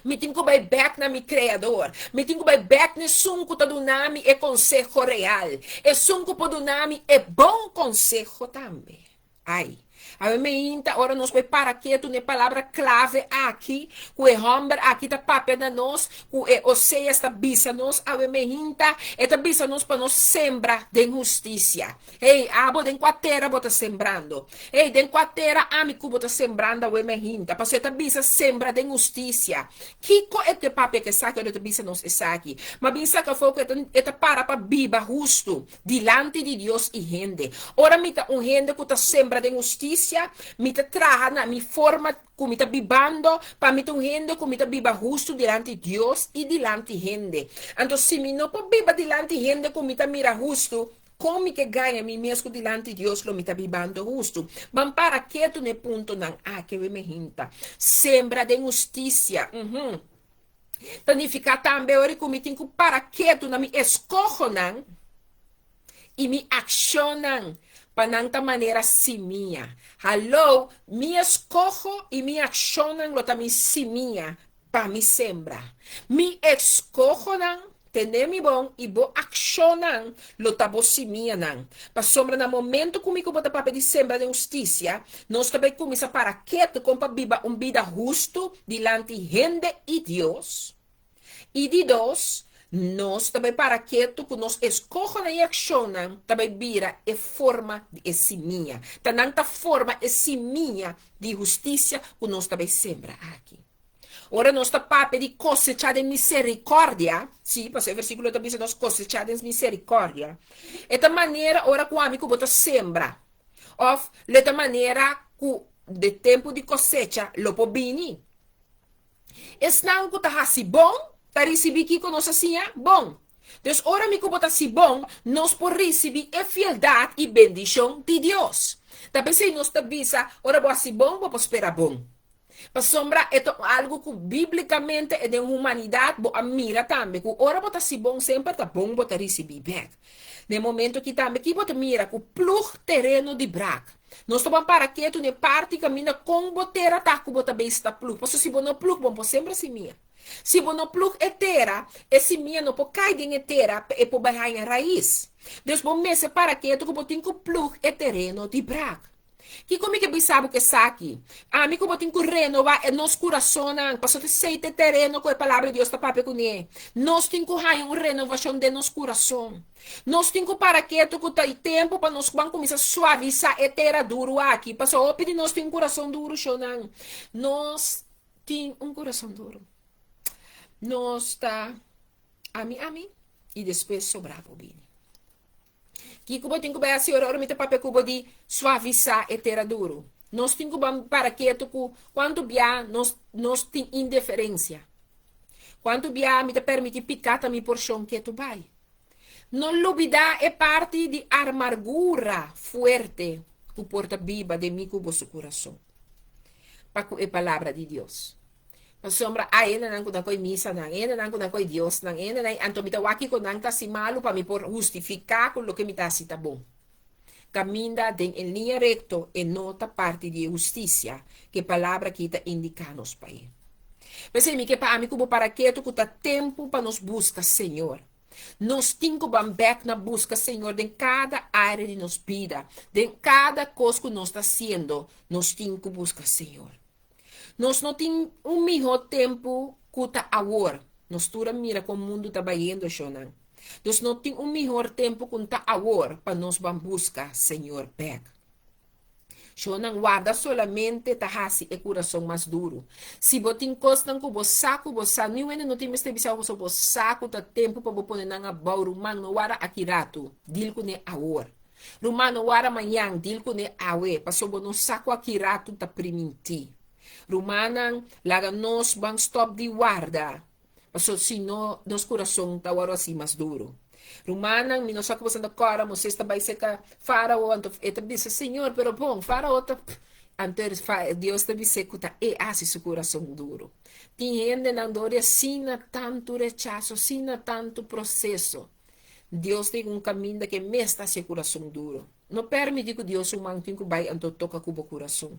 Mi tin ku bai bèk na mi Kreador. Mi tin ku bai bèk na esun ku ta duna mi e konseho real, esun ku por duna mi e bon konseho tambe. Ai. Awe meinta ora nos bai para ketu n'e palabra klave aki ku e hòmber aki ta papia na nos, ku e Oseas ta bisa nos awe meinta, e ta bisa nos pa nos sembra den hustisia. Hey, abo den kua tera bo ta sembrando? Hey, den kua tera ami ku bo ta sembrando awe meinta? Pasobra e ta bisa sembra den hustisia. Kiko e ta papia ku esaki ora e ta bisa nos esaki? Ma bin saka afó ku e ta para pa biba hustu. Dilanti di Dios i hende. Ora mi ta un hende ku ta sembra den hustisia, mi ta traha na mi forma ku mi ta bibando pa mi ta un hende ku mi ta biba hustu dilanti Dios i dilanti hende. Anto si mi no por biba dilanti hende ku mi ta mira hustu, kon mi ke gaña mi mes ku dilanti Dios lo mi ta bibando hustu? Ban para ketu na e puntonan aki awe mi hinta. Sembra den hustisia. Uhum. Ta nifiká tambe ora ku mi tin ku para ketu na mi eskohonan i mi akshonnan pa nan ta manera simia. Haló, mi eskoho i mi akshonnan lo ta mi simia pa mi sembra. Mi eskohonan, tene mi bon, i bo akshonnan lo ta bo simianan. Pasobra na momento ku mi ku bo ta papia di sembra den hustisia, nos ta bai kuminsá para ketu kon pa biba un bida hustu dilanti hende i Dios. I di dos, nos ta bai para ketu ku nos eskohonan i akshonnan ta bai bira e forma di e simia. Ta nan ta forma e simia di hustisia ku nos ta bai sembra aki. Ora nos ta papia di kosechá den miserikòrdia, sí, pasobra e versíkulo ta bisa nos kosechá den miserikòrdia, e ta manera ora ku ami ku bo ta sembra, òf lo e ta manera ku de tempu di kosecha lo por bini. Esnan ku ta hasi bon ta risibí kiko nos a siña? Bon. Dus ora mi ku bo ta hasi bon, nos por risibí e fieldat i bendishon di Dios. Ta p'esei nos ta bisa, ora bo hasi bon, bo por spera bon. Pasobra e ta algu ku bíblikamente e den humanidat bo a mira tambe ku ora bo ta hasi bon semper ta bon bo ta risibí bèk. Den momento aki tambe ki bo ta mira ku plug tereno di brak. Nos ta ban para ketu den parti kaminda kon bo tera ta ku bo ta bei sta plug. Pasobra si bo no plug bo no por sembra simia. Si bo no plug e tera, e simia no por kai den e tera pa e por bai haña rais. Dus bo mester para ketu ku bo tin ku plug e tereno di brak. Kiko mi ke bisa bo ku esaki? Ami ku bo tin ku renobá e nos kurasonnan, pasobra esei ta e tereno ku e Palabra di Dios ta papia kuné. Nos tin ku haña un renovashon den nos kurason. Nos tin ku para ketu ku ta e tempu pa nos ban kuminsá suavisá e tera duru aki, pasobra hopi di nos tin un kurason duru, shownan. Nos tin un kurason duru. Nos ta ami ami i despues sobrá por bini. Kiko bo tin ku bai hasi ora ora mi ta papia ku bo di suavisá e tera duru? Nos tin ku ban para ketu ku kuantu bia nos nos tin indeferensia. Kuantu bia mi ta permití piká ta mi porshon ketu bai. No lubidá e parti di armargura fuerte ku por ta biba den mi ku bo su kurason pa ku e Palabra di Dios. Pasobra a hendenan ku ta koe misanan, e hendenan ku ta koe diosnan, e hendenan, anto mi ta wak kiko nan ta hasi malu pa mi por hustifiká ku loke mi ta hasi ta bon. Kaminda den e liña rekto e no ta parti di e hustisia ku e palabra akí ta indiká nos pa e. P'esei mi ke pa ami ku bo para ketu ku ta tempu pa nos buska Señor. Nos tin ku ban bèk na buska Señor den kada área di nos bida, den kada kos ku nos ta hasiendo, nos tin ku buska Señor. Nos no tin un mihó tempu ku ta awor. Nos tur a mira kon mundu ta bayendo, shonnan. Dus no tin un mihor tempu ku ta awor pa nos ban buska Señor bèk. Shonnan, warda solamente ta hasi e kurason mas duru. Si bo tin kosnan ku bo sa ku bo sa, niun hende no tin mester bisa bo pasobra bo sa ku ta tempu pa bo pone nan abou. Ruman, no warda aki ratu, dil kuné awor. Ruman, no warda mañan, dil kuné awe, pasobra bo no sa ku aki ratu ta primintí. Rumannan, laga nos ban stòp di warda, pasobra si no, nos kurason ta wòrdu hasi mas duru. Rumannan, mi no sa ku boso ta kòrda, Moisés ta bai serka Fárao, anto e ta bisa, Señor, pero bon, Fárao ta. Anto Dios ta bis'é ku ta e hasi su kurason duru. Tin hendenan dor di asina tantu rechaso, asina tantu proseso, Dios tin un kaminda ku e mes ta hasi e kurason duru. No permití ku Dios su man tin ku bai anto toka ku bo kurason,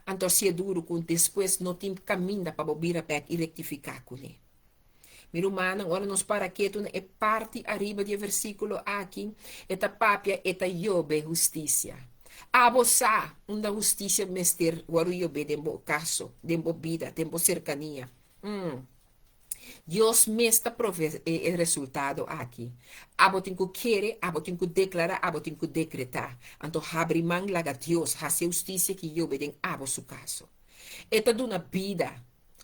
anto hasié duru ku despues no tin kaminda pa bo bira bèk i rektifiká kuné. Mi rumannan, ora nos para ketu na e parti ariba di e versíkulo aki, e ta papia e ta yobe hustisia. Abo sa unda hustisia mester wòrdu yobé den bo kaso, den bo bida, den bo serkania. Mm. Dios mes ta prove e e resultado aki. Abo tin ku kere, abo tin ku deklará, abo tin ku dekretá. Anto habri man laga Dios hasi e hustisia ki yobe den abo su kaso. E ta duna bida.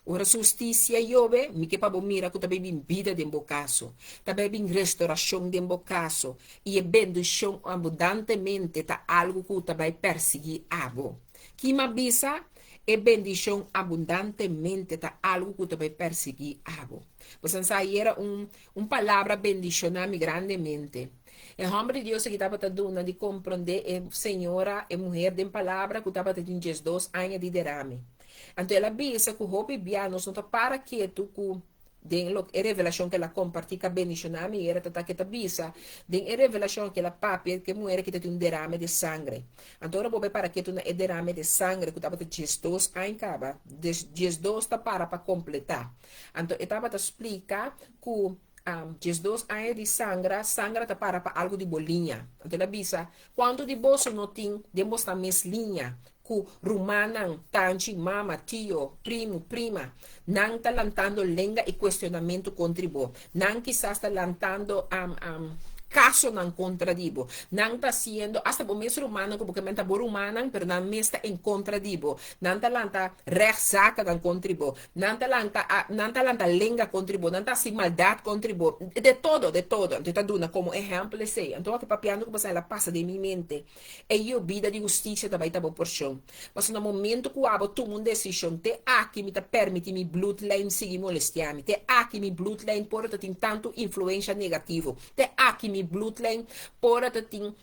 Ora su hustisia yobe, mi ke pa bo mira ku ta bai bin bida den bo kaso, ta bai bin restorashon den bo kaso, i e bendishon abundantemente ta algu ku ta bai persiguí abo. Ki m'a bisa? E bendishon abundantemente ta algu ku ta bai persiguí abo. Boso sa ayera un un palabra bendishoná mi grandemente. E hòmber di Dios aki tabata duna di komprondé e señora, e muher den palabra ku tabata tin diesdos aña di derame. Anto el a bisa ku hopi bia nos no ta para ketu ku den lo e revelashon ku el a kompartí ku a bendishoná mi era ta ta ke ta bisa den e revelashon ku el a papia ku e muher aki ta tin un derame di sangre. Anto ora bo bai para ketu na e derame di sangre ku tabata diesdos aña kaba, diesdos ta para pa kompletá. Anto e tabata splika ku diesdos aña di sangra, sangra ta para pa algu di bo liña. Anto el a bisa, Kuantu di boso no tin den bosnan mes liña ku rumannan, tanchi, mama, tio, primu, prima, nan ta lantando lenga i kuestionamentu kontri bo. Nan kisas ta lantando kasonan kontra di bo. Nan ta hasiendo, asta bo mes rumannan ku bo ke menta bo rumannan, pero nan mes ta en kontra di bo. Nan ta lanta rèchtzakennan kontri bo. Nan ta lanta, nan ta lanta lenga kontri bo. Nan ta hasi maldat kontri bo. De todo, de todo. Anto e ta duna komo ehèmpel esei. Anto wak papiando ku bo sa el a pasa den mi mente. E yobida di hustisia ta bai ta bo porshon. Pasobra na momento ku abo tuma un desishon, te aki mi ta permití mi bloedlijn sigui molestiá mi, te aki mi bloedlijn por ta tin tantu influensha negativo, te aki mi bloedlijn por ta tin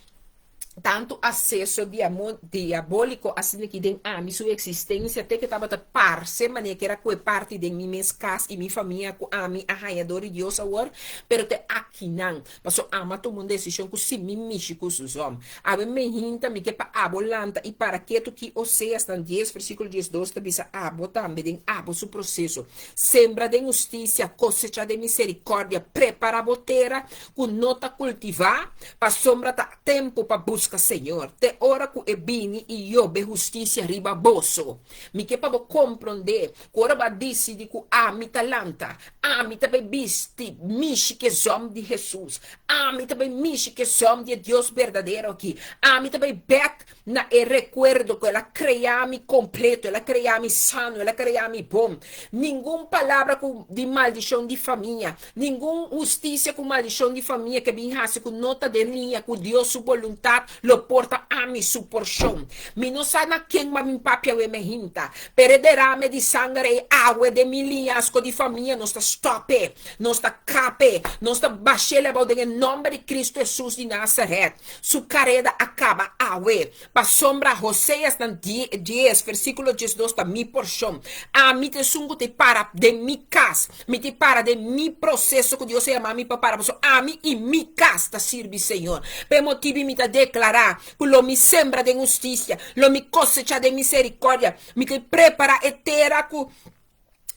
tantu aseso diabóliko asina ki den ami su eksistensia, te ke tabata parse manera ke era ku e parti den mi mes kas i mi famia ku ami a haña dor di Dios awor, pero te akinan. Paso ama tuma un desishon ku si mi mishi ku su zòm. Awe mehinta mi ke pa abo lanta i para ketu ki Oseas nan dies versíkulo diesdos ta bisa abo tambe den abo su proseso. Sembra den hustisia, kosecha den miserikòrdia, prepara bo tera ku no ta kultivá, pasobra ta tempu pa buska Señor, te ora ku e bini i yobe hustisia riba boso. Mi ke pa bo komprondé ku ora bo a disidí ku ami ta lanta, Ami ta bai bisti mishi ku e zòm di Hesus. Ami ta bai mishi ku e zòm di e Dios berdadero aki. Ami ta bai bèk na e rekuerdo ku El a krea mi kompleto, El a krea mi sano, El a krea mi bon. Ningun palabra ku di maldishon di famia, ningun hustisia ku maldishon di famia ke bin hasi ku no ta den liña ku Dios su boluntat lo por ta ami su porshon. Mi no sa na ken ma bin papia awe mehinta, pero e derame di sanger ei awe den mi liñasco di famia nos ta stop e, nos ta kap e, nos ta bash'el abou den e nomber di Cristo Jesus di Nazaret. Su kareda a kaba awe. Pasobra Hoseas nan dies versiculo diesdos ta mi porshon. Ami ta esun ku ta para den mi kas. Mi tin para den mi proseso ku Dios a yama mi pa para, pasobra ami i mi kas ta sirbi Señor. Pa e motibu mi ta deklará ku lo mi sembra den hustisia, lo mi kosechá den miserikòrdia. Mi ta prepará e tera ku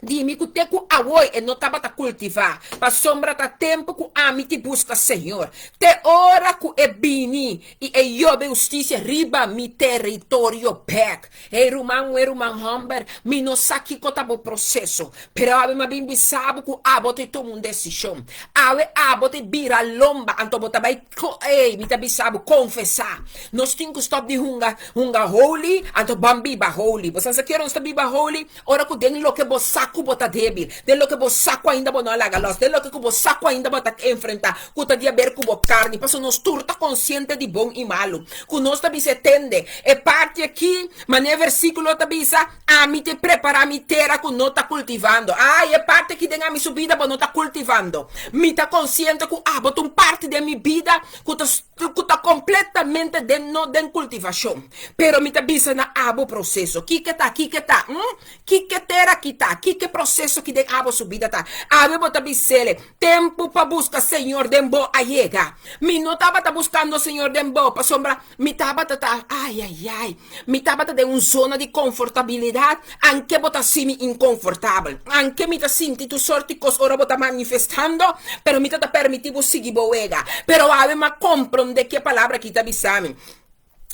Di mi ku te ku awoi e no tabata kultivá, pasobra ta tempu ku ami ti buska Señor, te ora ku e bini i e yobe hustisia riba mi teritorio bèk. Hey ruman muhé, ruman hòmber, mi no sa kiko ta bo proseso, pero awe mi a bin bisa bo ku abo ta tuma un desishon. Awe abo ta bira lomba, anto bo ta bai, ey, mi ta bisa bo, konfesá. Nos tin ku stòp di hunga, hunga holy, anto ban biba holy. Bo sa sa kier nos ta biba holy? Ora ku den loke bo sa ku bo ta débil, den loke bo sa ku ainda bo no a laga lòs, den loke ku bo sa ku ainda bo ta enfrentá ku ta di aber ku bo karni, pasobra nos tur ta konsiente di bon i malu, ku nos ta bisa e tende e parti akí, manera e versíkulo ta bisa, Ami te prepará mi tera ku no ta kultivando. Ai, e parti akí den ami su bida bo no ta kultivando. Mi ta konsiente ku abo ta un parti den mi bida ku ta ku ta kompletamente den no den kultivashon. Pero mi ta bisa na abo proseso. Kiko ta? Kiko ta? Hm? Kiko tera ki ta? Kiko proseso ki den abo su bida ta? Awe bo ta bis'ele, Tempu pa buska Señor den bo a yega. Mi no tabata buskando Señor den bo, pasobra mi tabata ta, ai, ai, ai, mi tabata den un zona di konfortabilidat, anke bo ta hasi mi inkonfortabel. Anke mi ta sinti tur sort di kos ora bo ta manifestando, pero mi ta ta permití bo sigui bo wega. Pero awe mi a komprondé ke palabra aki ta bisa mi.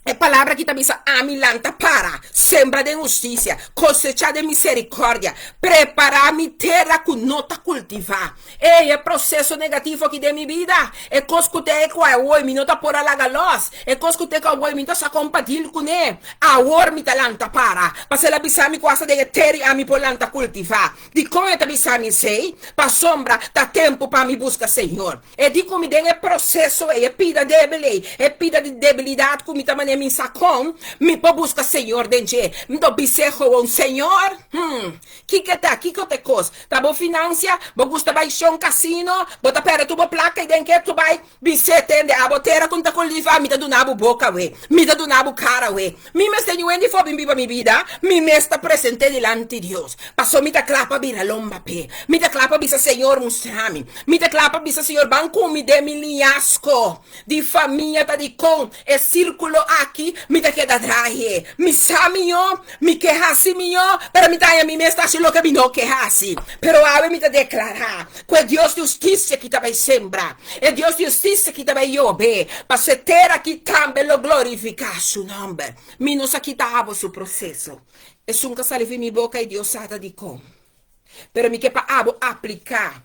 E palabra aki ta bisa, Ami lanta para, sembra den hustisia, kosechá den miserikòrdia, prepará mi tera ku no ta kultivá. Ey, e proseso negativo aki den mi bida, e kos ku ta e ku awor mi no ta por a laga lòs, e kos ku ta e ku awor mi no ta sa kon pa dil kuné, awor mi ta lanta para. Pasobra el a bisa mi ku asta den e tera ami por lanta kultivá. Dikon e ta bisa mi esei? Pasobra ta tempu pa mi buska Señor. E di ku mi den e proseso ei, e pida débil ei, e pida di debilidat ku mi ta manera mi sa kon mi por buska Señor den dje. Mi ta bis'é gewoon, Señor, hmm, kiko ta, kiko ta e kos? Ta bo finansia? Bo gusta bai shon kasino? Bo ta pèrdè tur bo plaka i den ke tu bai? Bis'é, Tende, abo tera ku mi ta kultivá, mi ta duna bo boka awe, mi ta duna bo kara awe. Mi mester niun hende for bin biba mi bida, mi mes ta present'é dilanti Dios. Paso mi ta kla pa bira lomba p'e. Mi ta kla pa bisa, Señor, mustra mi. Mi ta kla pa bisa, Señor, ban ku mi den mi liñasko di famia ta dikon e sírkulo aki mi ta keda drahe. Mi sa mihó, mi ke hasi mihó, pero mi ta haña mi mes ta hasi loke mi no ke hasi. Pero awe mi ta deklará ku e Dios di hustisia ki ta bai sembra, e Dios di hustisia ki ta bai yobe, paso e tera aki tambe lo glorifiká su nòmber. Mi no sa kita abo su proseso. Esun ka sali fi mi boka i Dios sa ta dikon. Pero mi ke pa abo apliká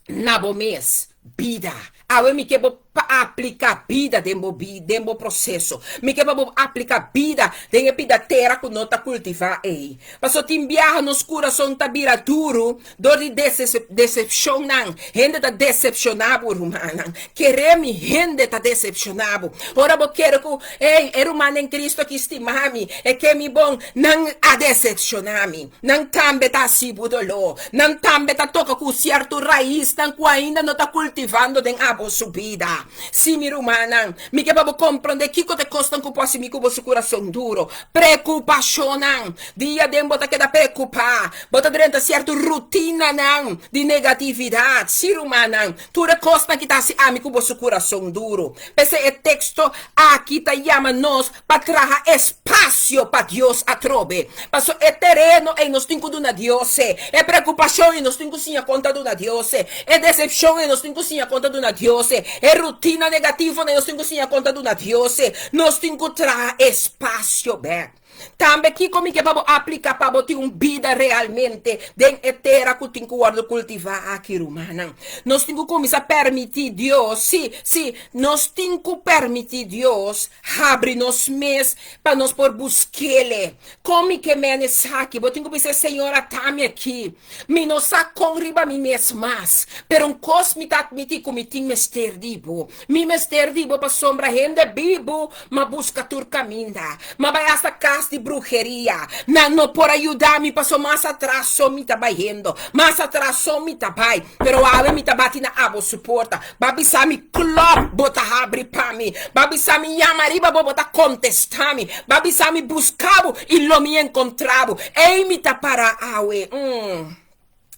na bo mes bida. Awe mi ke bo pa apliká bida den bo den bo proseso. Mi ke pa bo apliká bida den e pida tera ku no ta kultivá ei. Pasobra tin biaha nos kurason ta bira duru dor di desepshonnan. Hende ta desepshoná bo, rumannan. Kere mi, hende ta desepshoná bo. Ora bo kere ku, Ey, e ruman den Cristo aki stima mi, e ke mi bon, nan a desepshoná mi. Nan tambe ta hasi bo doló. Nan tambe ta toka ku sierto raisnan ku ainda no ta kultivando den abo su bida. Sí, mi rumannan, mi ke pa bo komprondé kiko ta e kosnan ku por hasi mi ku bo su kurason duro. Preokupashonnan. Dia den bo ta keda preokupá. Bo ta drenta sierto rutinanan di negatividat. Sí, rumannan, tur e kosnan ki ta hasi ami ku bo su kurason duro. P'esei e teksto aki ta yama nos pa traha espasio pa Dios atrobe. Paso e tereno ei nos tin ku duna Dios e. E preokupashon ei nos tin ku siña kon ta duna Dios e. E desepshon ei nos tin ku siña kon ta duna Dios e. E rutina negativonan ei nos tin ku siña kon ta duna Dios e. Nos tin ku traha espasio bèk. Tambe kiko mi ke pa bo aplika pa bo tin un bida realmente den e tera ku tin ku wòrdu kultivá aki, rumannan? Nos tin ku kuminsá permití Dios, sí, sí, nos tin ku permití Dios habri nos mes pa nos por busk'Ele. Kon mi ke mene esaki? Bo tin ku bisa, Señor, ata mi aki. Mi no sa kon riba mi mes mas, pero un kos mi ta atmití ku mi tin mester di bo. Mi mester di bo pasobra hende bibu m'a buska tur kaminda. M'a bai hasta kas di bruheria. Nan no por a yuda mi pasobra mas atras so mi ta bayendo, mas atras so mi ta bai. Pero awe mi ta bati na abo su porta. Bo a bisa mi klòp, bo ta habri pa mi. Bo a bisa mi yama riba bo, bo ta kontestá mi. Bo a bisa mi buska bo i lo mi enkontrá bo. Ei mi ta pará awe. Mm.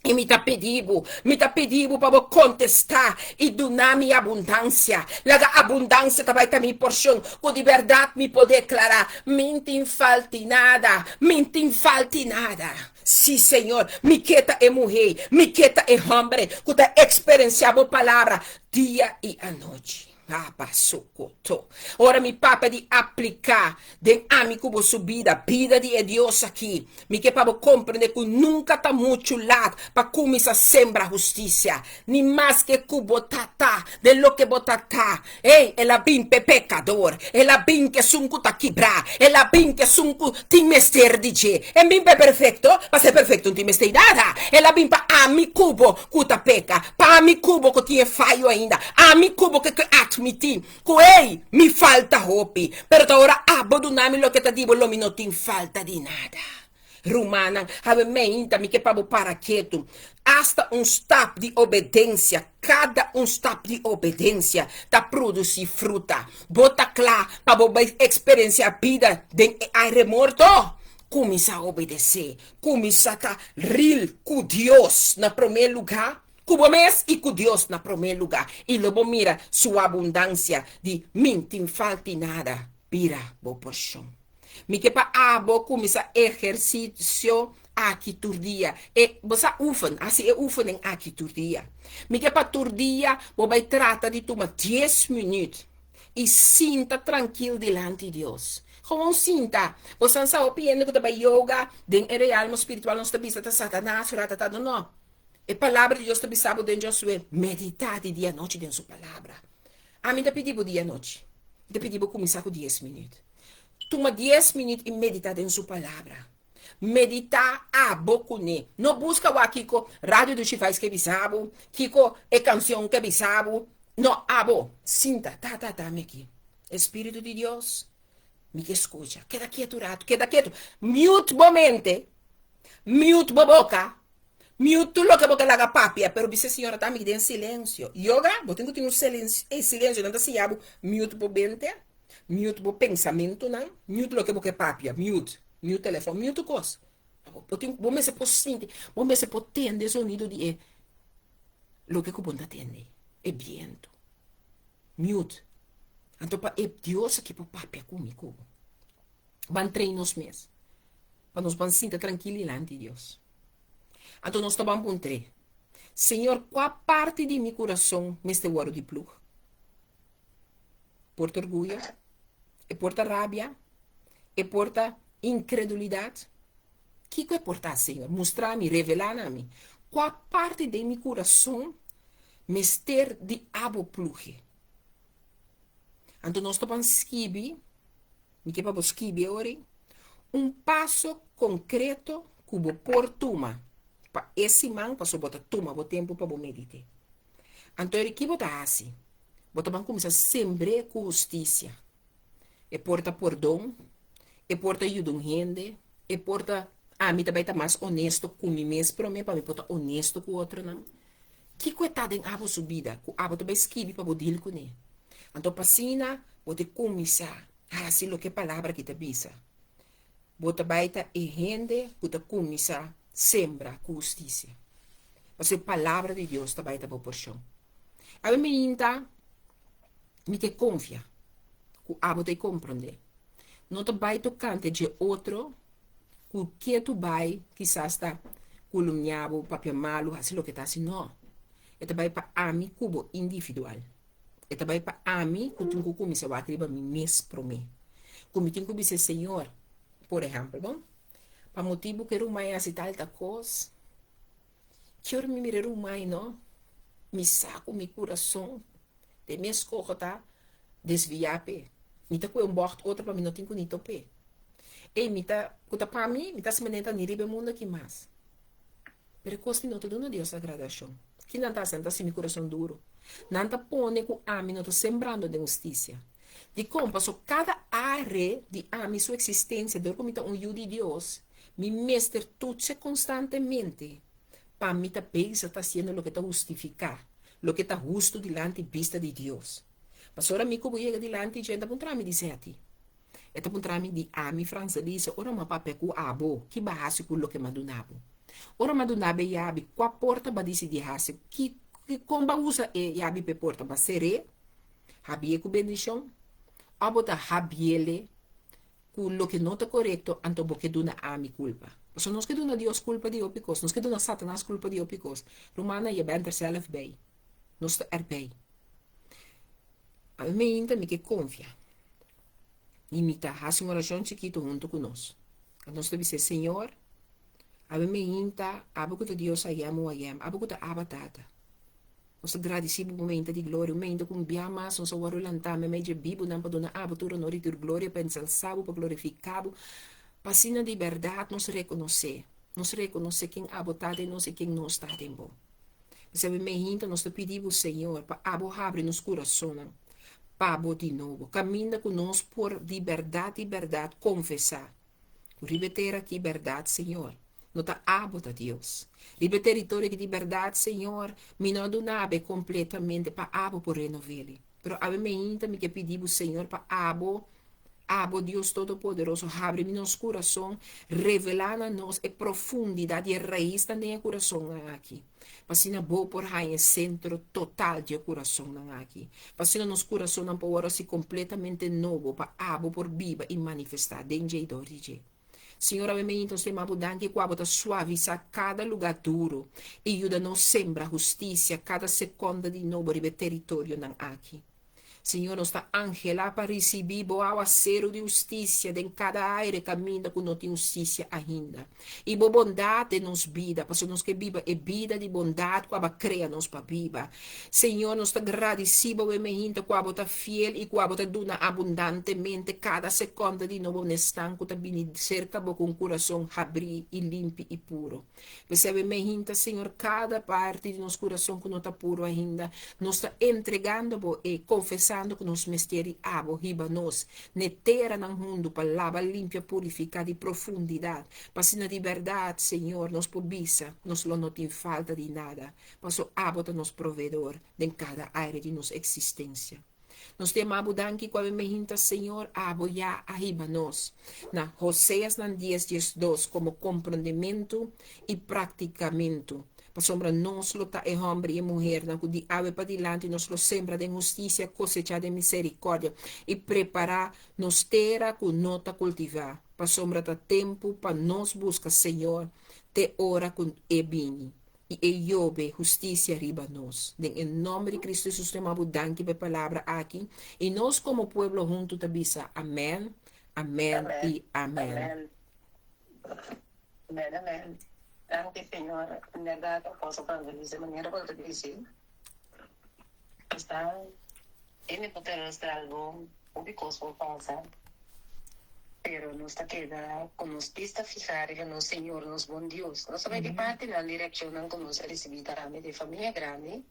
I mi ta pidi bo, mi ta pidi bo pa bo kontestá i duna mi abundansia. Laga abundansia ta bai ta mi porshon, ku di bèrdat mi por deklará, Mi n'tin falt'i nada, mi n'tin falt'i nada. Sí, Señor, mi ke ta e muhé, mi ke ta e hòmber ku ta eksperensiá bo palabra dia i anochi. Papa sokoto. Ora mi papia di apliká den ami ku bo su bida, bida di e Dios aki, mi ke pa bo komprendé ku nunka ta muchu lat pa kuminsá sembra hustisia, ni maske ku bo ta ta den loke bo ta ta. Ey, el a bin p'e pekador, el a bin k'esun ku ta kibrá, el a bin k'esun ku tin mester di dje. E bin p'e perfekto, pasé perfekto no tin mester di nada. El a bin pa ami ku bo ku ta peka, pa ami ku bo ku tin e fayo ainda, ami ku bo ke ke atmití ku ey, mi falta hopi, pero ta ora abo duna mi loke ta di bo lo mi no tin falta di nada. Rumannan, hawe meinta mi ke pa bo para ketu. Asta un stap di obedensia, kada un stap di obedensia ta produsí fruta. Bo ta kla pa bo bai eksperensiá bida den e aire morto? Kuminsá obedesé. Kuminsá ta ril ku Dios na promé lugá, ku bo mes i ku Dios na promé lugá, i lo bo mira Su abundansia di min tin falta di nada bira bo porshon. Mi ke pa abo kuminsá ehersisio aki tur dia. E, bo sa oefen, hasi e oefening aki tur dia. Mi ke pa tur dia bo bai trata di tuma dies minüt i sinta trankil dilanti Dios. Gewoon sinta. Bo san sa hopi hende ku ta bai yoga, den e realmo spiritual nos ta bisa ta Satanas, ratata, no no. E palabra di Dios ta bisa bo den Josué, meditá di dia anochi den su palabra. Ami ta pidi bo dia anochi. Mi ta pidi bo kuminsá ku dies minüt. Tuma dies minüt i meditá den su Palabra. Meditá abo kuné. No buska wak kiko Radio Dushi Vibes ke bisa bo, kiko e kansion ke bisa bo. No, abo sinta, ta ta ta mi aki. E Spiritu di Dios, mi ke skucha. Keda ketu ratu, keda ketu. Mute bo mente, mute bo boka, Mute tur loke bo ke laga papia, pero bisa Señor ta mi den silencio. Yoga, bo tin ku tin un silencio, ey silencio nan ta siña bo mute bo mente, mute bo pensamentonan, mute loke bo ke papia, mute, mute telefon, mute tur kos. Bo tin, bo mester por sinti, bo mester por tende e sonido di e loke ku bo ta tende, e biento. Mute. Anto pa e Dios aki por papia ku mi ku bo. Ban train nos mes. Pa nos ban sinta trankil dilanti Dios. Anto nos ta ban puntr'é, Señor, kua parti di mi kurason mester wòrdu di plug? Por ta orguyo? E por ta rabia? E por ta inkredulidat? Kiko e por ta, Señor? Mustra mi, revelá na mi. Kua parti den mi kurason mester di abo pluge? Anto nos ta ban skibi, mi ke pa bo skibi e ora ei, un paso konkreto ku bo por tuma pa e siman pasobra bo ta tuma bo tempu pa bo medit'é. Anto eri ki bo ta hasi? Bo ta ban kuminsá sembr'é ku hustisia. E por ta pordon, e por ta yuda un hende, e por ta ami ta bai ta mas onesto ku mi mes promé pa mi por ta onesto ku otronan. Kiko e ta den abo su bida ku abo ta bai skibi pa bo dil kuné? Anto pa asina bo ta kuminsá hasi loke e palabra aki ta bisa. Bo ta bai ta e hende ku ta kuminsá sembra ku hustisia. Pasobra e palabra di Dios ta bai ta bo porshon. Awe mainta mi ke konfia ku abo ta e komprondé. No ta bai tokante dje otro ku ketu bai kisas ta kulumia bo, papia malu, hasi loke ta hasi. No. E ta bai pa ami ku bo individual. E ta bai pa ami ku tin ku kuminsá wak riba mi mes promé. Ku mi tin ku bisa e Señor, por ehèmpel, bon, pa motibu ku e ruman ei hasi tal tal kos, ki ora mi mira e ruman ei no, mi sa ku mi kurason Den mi eskoho ta desviá p'e. Mi ta kue un bògt otro pa mi no tin ku ni top'é. Ey, mi ta, ku ta pa mi, mi ta hasi manera ta ni riba e mundu aki mas. Pero e kos di no ta duna Dios agradashon. Ki nan ta hasi? Nan ta hasi mi kurason duru. Nan ta pone ku ami no ta sembrando den hustisia. Dikon? Pasobra kada are di ami su eksistensia, dor ku mi ta un yu di Dios, mi mester tutse konstantemente pa mi ta bezig ta hasiendo loke ta hustifiká, loke ta hustu dilanti bista di Dios. Pasobra mi ku bo yega dilanti dje, e ta puntra mi di Zeti. E ta puntra mi di ami, Frans Elisa, ora mi a papia ku abo, ki bo a hasi ku loke mi a duna bo? Ora mi a duna bo e yabi, kua porta bo a disidí hasi? Ki, kon bo a usa e yabi pa e porta? Bo a ser'é, habié ku bendishon, òf bo ta habiéle ku loke no ta korekto, anto bo ke duna ami kulpa? Pasobra nos ke duna Dios kulpa di hopi kos, nos ke duna Satanas kulpa di hopi kos. Rumannan, je bent er zelf bij. Nos ta erbij. Ami meinta mi ke konfia i mi ta hasi un orashon chikitu huntu ku nos. Nos ta bisa, Señor, ami meinta abo ku ta Dios ayam o ayam, abo ku ta Abba Tata. Nos ta gradisí bo meinta di gloria, un meinta ku un bia mas nos a wòrdu lantá meimei dje bibunan pa duna abo tur honor i tur gloria, pa ensalsá bo, pa glorifiká bo, pa asina di bèrdat nos rekonosé, nos rekonosé ken abo ta den nos i ken nos ta den bo. P'esei meinta nos ta pidi bo, Señor, pa abo habri nos kurasonnan pa bo di nobo, kaminda ku nos por di bèrdat di bèrdat konfesá ku riba e tera aki bèrdat, Señor, no ta abo ta Dios. Riba e teritorio aki di bèrdat, Señor, mi no a duna bo e kompletamente pa abo por renov'el. Pero awe meinta mi ke pidi bo, Señor, pa abo Abo, Dios Todopoderoso, habri mi nos kurason, revelá na nos e profundidat di e raisnan den e kurasonnan aki, pa asina Bo por haña e sentro total di e kurasonnan aki, pa asina nos kurasonnan por wòrdu hasi kompletamente nobo, pa Abo por biba i manifestá den dje i dor di dje. Señor, awe meinta nos ta yama Bo danki ku Abo ta suavisá kada lugá duru i yuda nos sembra hustisia kada sekonda di nobo riba e teritorionan aki. Señor, nos ta anhelá pa risibí bo awaseru di hustisia den kada aire kaminda ku no tin hustisia ainda, i bo bondat den nos bida, pasobra nos ke biba e bida di bondat ku abo a krea nos pa biba. Señor, nos ta gradisí bo e mehinta ku abo ta fiel i ku abo ta duna abundantemente kada sekonda di nobo n'esnan ku ta bini serka bo ku un kurason habrí i limpi i puro. P'esei mehinta, Señor, kada parti di nos kurason ku no ta puru ainda, nos ta entregando Bo e, konfesando ku nos mester di Abo hiba nos n'e teranan hundu pa laba, limpia, purifiká di profundidat, pa asina di bèrdat, Señor, nos por bisa, nos lo no tin falta di nada, paso Abo ta nos proveedor den kada área di nos eksistensia. Nos ta yama bo danki ku awe mehinta Señor abo ya a hiba nos na Hoseasnan dies 12 komo komprondementu i praktikamentu, pasobra nos lo ta e hòmber i e muhernan ku di awe padilanti nos lo sembra den hustisia, kosechá den miserikòrdia i prepará nos tera ku no ta kultivá, pasobra ta tempu pa nos buska Señor te ora ku e bini. I e yobe hustisia riba nos. Den e nomber di Cristo Jesus ta yama bo danki pa e palabra aki. I nos komo pueblo huntu ta bisa, Amen, amen i amen. Amen. Amen, amen. Danki Señor. En berdad Apostel Pablo dice manera bo ta dici esta hende por ta algo hopi cos por pasa. Pero nos ta keda ku nos bista fihá riba nos Señor, nos bon Dios. Nos ta bai di partinan di reakshonnan ku nos a risibí tambe di famia grandi.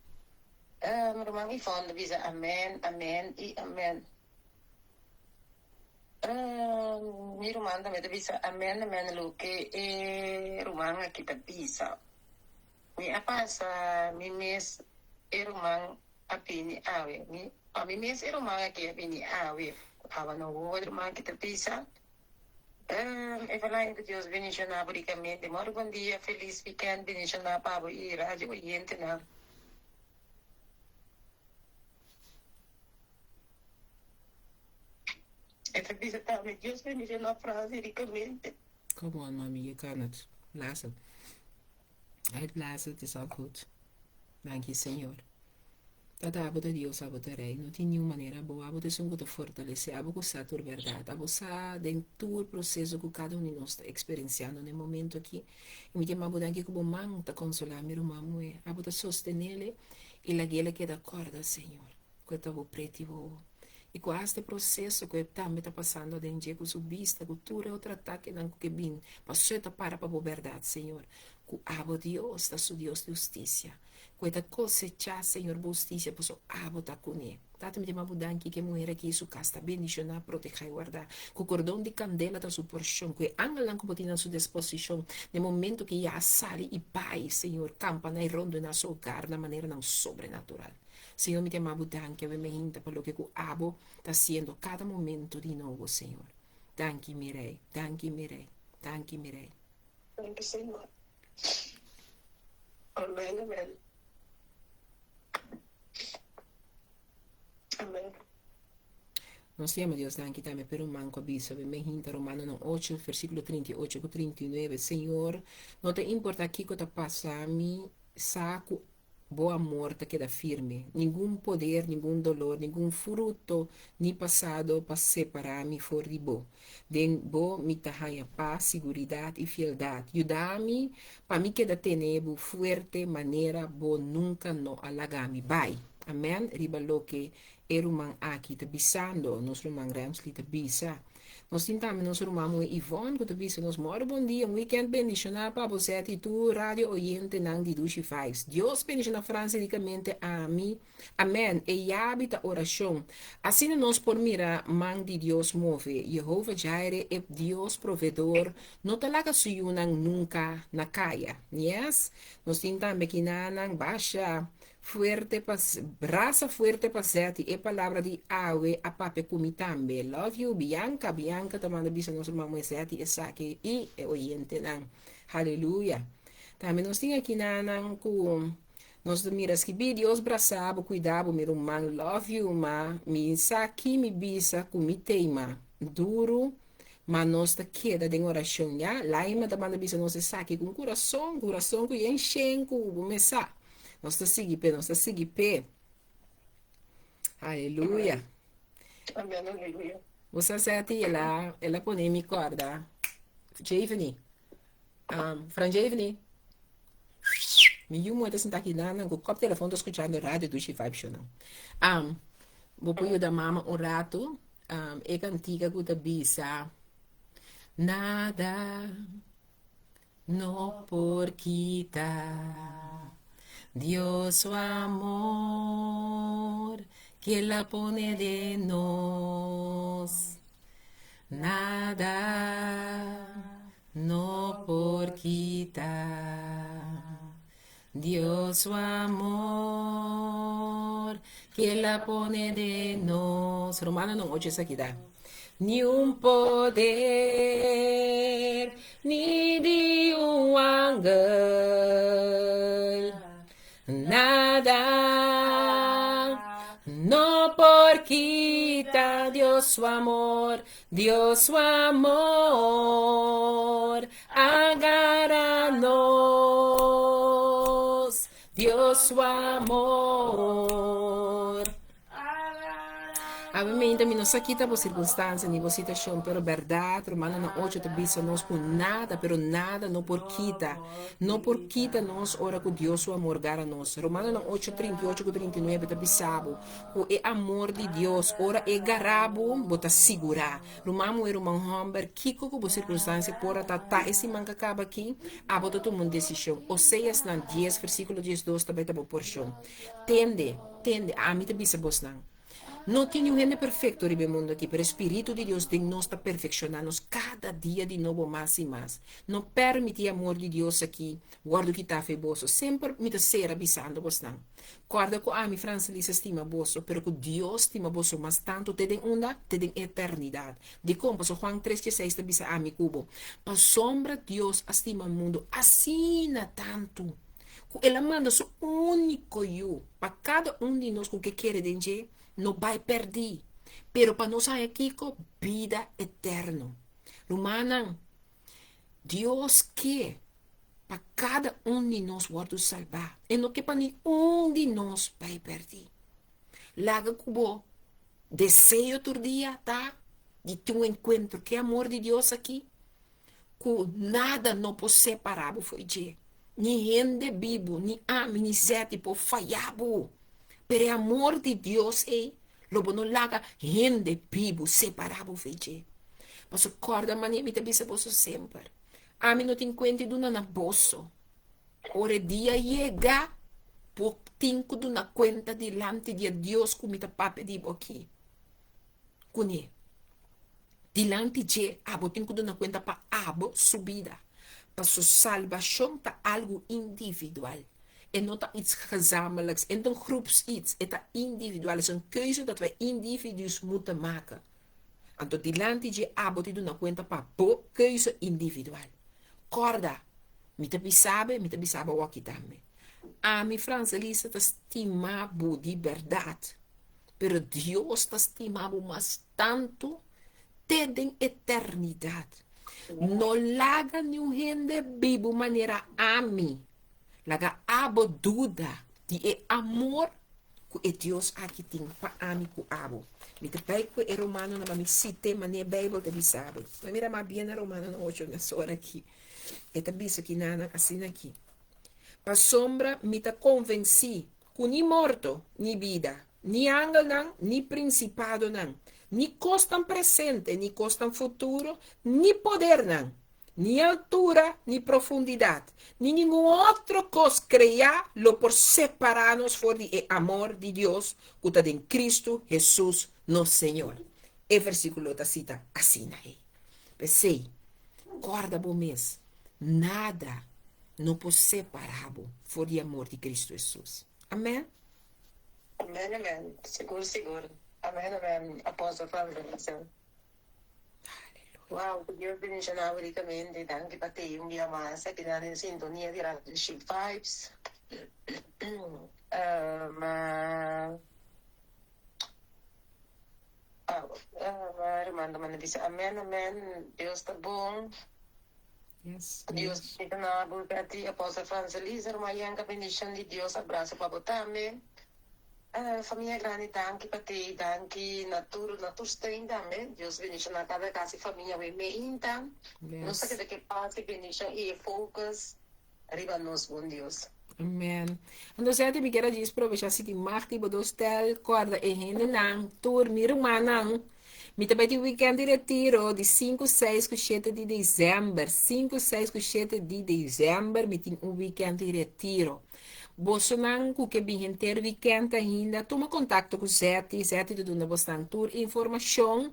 Ruman Yvonne ta bisa amèn, amèn i amèn. Mi ruman tambe ta bisa amèn, amèn loke e ruman aki ta bisa. Mi a pasa mi mes e ruman a bini awe. Mi Pa mi mes e ruman aki a bini awe. Awa no hoor ruman ki ta bisa. Eveline ku Dios bendiciona bo ricamente. Mor bon dia feliz weekend bendiciona pa bo y radio oyentenan. E ta bisa tambe Dios bendiciona Franci ricamente. Come on mami, je kan het. Blaas het. Uitblazen, het is al goed. Dank je Señor. Tata abo ta Dios, abo ta Rey. No tin niun manera bo. Abo ta esun ku ta fortalesé. Abo ku sa tur bèrdat. Abo sa den tur proseso ku kada un di nos ta eksperensiando na e momento aki. I mi ta yama bo danki ku bo man ta konsolá mi ruman muhé. Abo ta sostenele i lag'el a keda kòrda, Señor, ku e ta bo preti wowo. I ku asta e proseso ku e tambe ta pasando aden dje ku su bista, ku tur e otro atakenan ku ke bin, paso e ta para pa bo bèrdat, Señor, ku abo Dios ta su Dios di hustisia. Ku e ta kosechá, Señor, bo hustisia, paso abo ta kuné. Tata, mi ta yama bo danki ku e muher aki i su kas ta bendishoná, protehá i wardá. Ku kordon di kandela ta su porshon, ku e angelnan ku bo tin na su disposishon na e momento ku e ya a sali i bai, Señor, kampa na i rondoná su hogar na maneranan sobrenatural. Señor, mi ta yama bo danki awe mainta pa loke ku abo ta hasiendo kada momento di nobo, Señor. Danki, mi Rei. Danki, mi Rei. Danki, mi Rei. Danki, Señor. Amen, amen. Amen. Nos yama Dios danki tambe p'e ruman ku a bisa bo men hinta Romanonan ocho, versíkulo 38 ku 39, Señor, no ta importá kiko ta pasa, mi sa ku bo amor ta keda firme. Ningun poder, ningun dolor, ningun fruto ni pasado pa separá mi for di bo. Den bo mi ta haña pas, siguridat i fieldat. Yuda mi pa mi keda tene bo fuerte manera bo nunka no a laga mi bai. Amèn riba loke E ruman aki ta bisando, nos ruman Ramsley ta bisa. Nos tin tambe nos ruman muhé Yvonne ku ta bisa nos, Mòru bon dia, un wikènt bendishoná pa bo Zet i tur radio oyentenan di Dushi Vibes. Dios bendishoná Francie rikamente ami. Amèn. E yabi ta orashon. Asina nos por mira man di Dios move. Yehova Jireh, e Dios provedor, no ta laga su yunan nunka na kaya. Yes. Nos tin tambe kinanan basha. Fuerte pa brasa fuerte pa Zetty e palabra di awe a papia ku mi tambe love you Bianca Bianca ta manda bisa nos ruman muhe Zetty esaki i e oyentenan haleluya tambe nos tin aki nanan ku nos ta mira skibi Dios brasa bo kuida bo mi ruman love you ma mi sa ki mi bisa ku mi tei ma duru ma nos ta keda den orashon ya Laima ta manda bisa nos esaki ku un kurason kurason ku yen shen ku bo mesa. Nos ta sigui p'e, nos ta sigui p'e. Aleluya. Amén, aleluya. Bo sa Seti, el a, el a pone mi kòrda. Javeny. Um, Fran Javeny. Mi yu muhé ta sinta aki nan nan ku kòp telefòn ta skuchando radio Dushi Vibe Show nan. Um, bo por yuda mama un ratu? Um, e kantika ku ta bisa Nada No por kita Dios su amor que el a pone den nos. Nada no por kita Dios su amor que el a pone den nos. Romanonan ocho esaki ta. Ni un poder, ni di un angel, nada no por kita Dios su amor, Dios su amor agara nos, Dios su amor. Awe meinta mi no sa kita bo sirkunstansia ni bo situashon, pero bèrdat Romanonan ocho ta bisa nos ku nada, pero nada no por kita, no por kita nos ora ku Dios su amor gara nos. Romanonan ocho, 38 ku 39 ta bisa bo ku e amor di Dios ora e gara bo, bo ta sigurá. Ruman muhé, ruman hòmber, kiko ku bo sirkunstansia por a ta ta e siman ku a kaba aki, abo ta tuma un desishon. Oseasnan dies, versíkulo diesdos ta bai ta bo porshon. Tende, tende, ami ta bisa bosnan, No tin niun hende perfekto riba e mundu aki, pero e Spiritu di Dios den nos ta perfekshoná nos kada dia di nobo mas i mas. No pèrmití e amor di Dios aki wòrdu kitá fe boso. Semper mi ta sera bisando bosnan, Kòrda ku ami, Francelisa, stima boso, pero ku Dios stima boso mas tantu te den unda? Te den eternidat. Dikon? Pasobra Juan tres dieseis ta bisa ami ku bo, Pasobra Dios a stima mundu asina tantu, ku el a manda su úniko Yu pa kada un di nos ku ke kere den dje no bai pèrdí, pero pa nos haña kiko? Bida eterno. Rumannan, Dios ke pa kada un di nos wòrdu salbá. E no ke pa niun di nos bai pèrdí. Laga ku bo deseo tur dia ta di tin un enkuentro ku e amor di Dios aki. Ku nada no por separá bo fo'i dje. Ni hende bibu, ni ami, ni Zeti por fayá bo. Pero e amor di Dios ei lo bo no laga hende bibu separá bo fo'i dje. Pasobra kòrda manera mi ta bisa boso semper, ami no tin kuenta di duna na boso. Ora e dia yega, bo tin ku duna kuenta dilanti di e Dios ku mi ta papia di bo aki kuné. Dilanti dje, abo tin ku duna kuenta pa abo su bida. Paso salbashon ta algu individual. E no ta iets gezamenlijks, e no ta un groeps iets, e ta individual. Es un keuze dat wij individu's moeten maken. Anto dilanti dje abo tin duna kuenta pa bo keuze individual. Kòrda, mi ta bisa bo, mi ta bisa bo awor aki tambe. Ami, Frans Elisa, ta stima bo di bèrdat. Pero Dios ta stima bo mas tantu te den eternidat. No laga niun hende bibu manera ami. Laga abo duda di e amor ku e Dios aki tin pa ami ku abo. Mi ta bai ku e Romanonan pa mi sit'é manera e Beibel ta bisa bo. Bo mira mas bien na Romanonan ocho mesora aki. E ta bisa kinanan asina aki, Pasobra mi ta konvensí ku ni morto, ni bida, ni angelnan, ni prinsipadonan, ni kosnan presente, ni kosnan futuro, ni podernan, ni altura, ni profundidat, ni ningun otro kos kreá lo por separá nos for di e amor di Dios ku ta den Kristu Hesus nos Señor. E versíkulo ta sita asina ei. P'esei, kòrda bo mes, nada no por separá bo for di amor di Kristu Hesus. Amèn. Amèn, amèn. Sigur, sigur. Amèn, amèn, Apòstel Pablo ta bisa. Aleluya. Wow, ku Dios bendishoná bo rikamente. Danki pa tei un bia mas aki nan den sintonia di Radio Chic Vibes. Ma. Ruman ta manda bisa amen amen Dios ta bon. Yes, Dios yes. bendiciona bo Betty Apostle Francelisa ruman Yanka bendicion di Dios abrazo pa bo tambe famia grandi danki pa te danki na tur na tur steun tambe Dios bendiciona kada kasi famia we meinta nos ta Yes. keda ke pas y bendicion y e focus Riba nos bon Dios. Amen. Anto sete mi kier a djis probecha si tin mag di bo dos tel korda e hendenan tur mi rumannan mi ta bai tin weekend di retiro di sinku seis ku shete di december sinku seis ku shete di december mi tin un weekend di retiro bosonan ku ke bin henter weekend ainda tuma kontakto ku Zetty Zetty ta duna bosnan tur informashon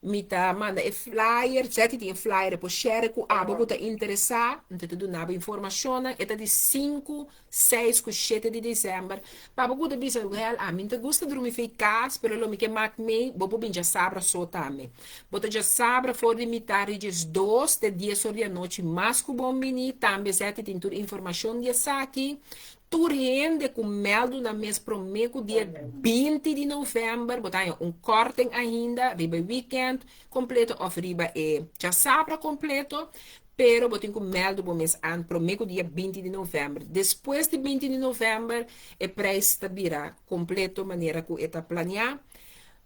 Mi ta manda e flyer, Zetty tin e flyer, e por share ku abo ku ta interesá. Mi ta duna bo informashonnan. E ta di sinku, seis ku shete di desèmber. Pa abo ku ta bisa, wèl, ami no ta gusta drumi fei kas, pero lo mi ke mak mei, bo por bin djasabra so tambe. Bo ta djasabra for di mitar di diesdos te dies or di anochi mas ku bon bini. Tambe Zetty tin tur informashon di esaki. Tur hende ku mèldu nan mes promé ku dia 20 di novèmber bo ta haña un kòrting ainda riba e wikènt kompleto òf riba e djasabra kompleto, pero bo tin ku mèldu bo mes an promé ku dia 20 di novèmber. Despues di 20 di novèmber e preis ta bira kompleto manera ku e ta planiá.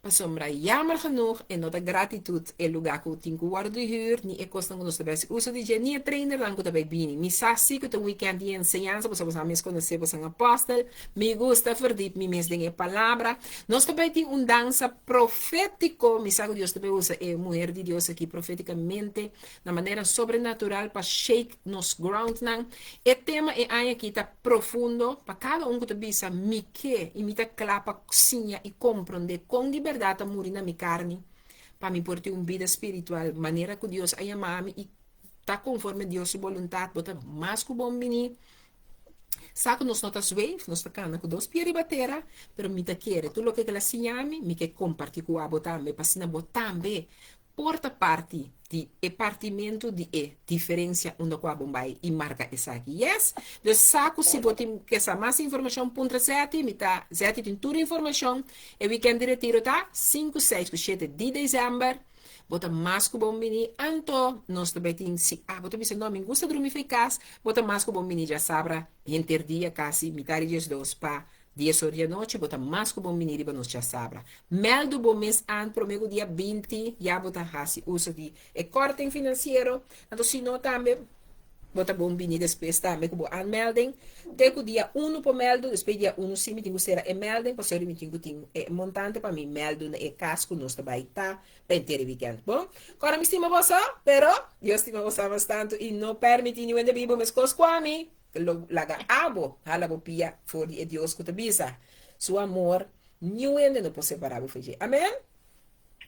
Pasobra jammer genoeg e no ta gratitut e lugá ku tin ku wòrdu di hür, ni e kosnan ku nos ta bai hasi uso di dje, ni e trainernan ku ta bai bini. Mi sa si ku ta un wikènt di enseñansa, pasobra boso a mes konosé boso apòstel. Mi gusta verdiep mi mes den e palabra. Nos ta bai tin un dansa profétiko. Mi sa ku Dios ta bai usa e muher di Dios aki profétikamente na manera sobrenatural pa shake nos groundnan. E tema e aña aki ta profundo pa kada un ku ta bisa, Mi ke i mi ta kla pa siña i komprondé kon di bèrdat ta muri na mi karni pa mi por tin un bida spiritual manera ku Dios a yama mi i ta konforme Dios su boluntat. Bo ta mas ku bon bini. Sa ku nos no ta zweef, nos ta kana ku dos pia riba tera, pero mi ta kere tur loke ku el a siña mi, mi ke kompartí ku abo tambe pa asina bo tambe Por ta parti di e partimentu di e diferencia unda cu abo bay y marca esaki. Yes! Dus sa cu si bo tin ke sa mas informacion puntra Zetty, mi ta Zetty tin tur informacion. E weekend di retiro ta sinku, seis cu shete di december. Bo ta mas cu bon bini. Anto nos ta bay tin si abo ta bisa no mi gusta drumi fey cas, bo ta mas cu bon bini djasabra henter dia casi mitad di diesdos pa Dies or di anochi bo ta mas ku bon bini riba nos djasabra. Mèldu bo mes an promé ku dia 20 ya bo ta hasi uso di e kòrting finansiero. Anto si no tambe bo ta bon bini despues tambe ku bo aanmelding. Te ku dia unu por mèldu, despues dia unu si mi tin ku sera e mèlding pasobra mi tin ku tin e montante pa mi mèldu na e kas ku nos ta bai ta pa henter e wikènt. Bon, kòrda mi stima boso, pero Dios stima boso mas tantu i no pèrmití niun hende biba meskos ku ami. Lo laga abo hala bo pia for di e Dios ku ta bisa, Su amor, niun hende no por separá bo for dje. Amen!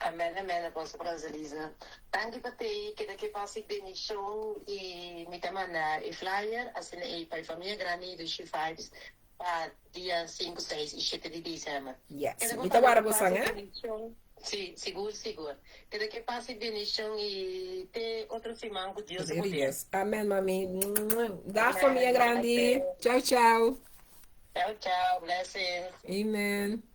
Amen amen Apostel Francelisa. Danki pa tei keda ke pasi bendicion y mi ta manda e flyer asina ey pa e famia grandi di She Vibes pa dia sinku, seis y shete di december. Yes, Keda mi ta bo warda pasa bo san, eh. bendicion. Si, sigur sigur. Keda ke pasa y bendicion y te otro siman cu Dios su Poder di poder. Dios. Amen, mami. Dag Amen. famia grandi. Ciao, ciao. Ciao, ciao. Blessings. Amen.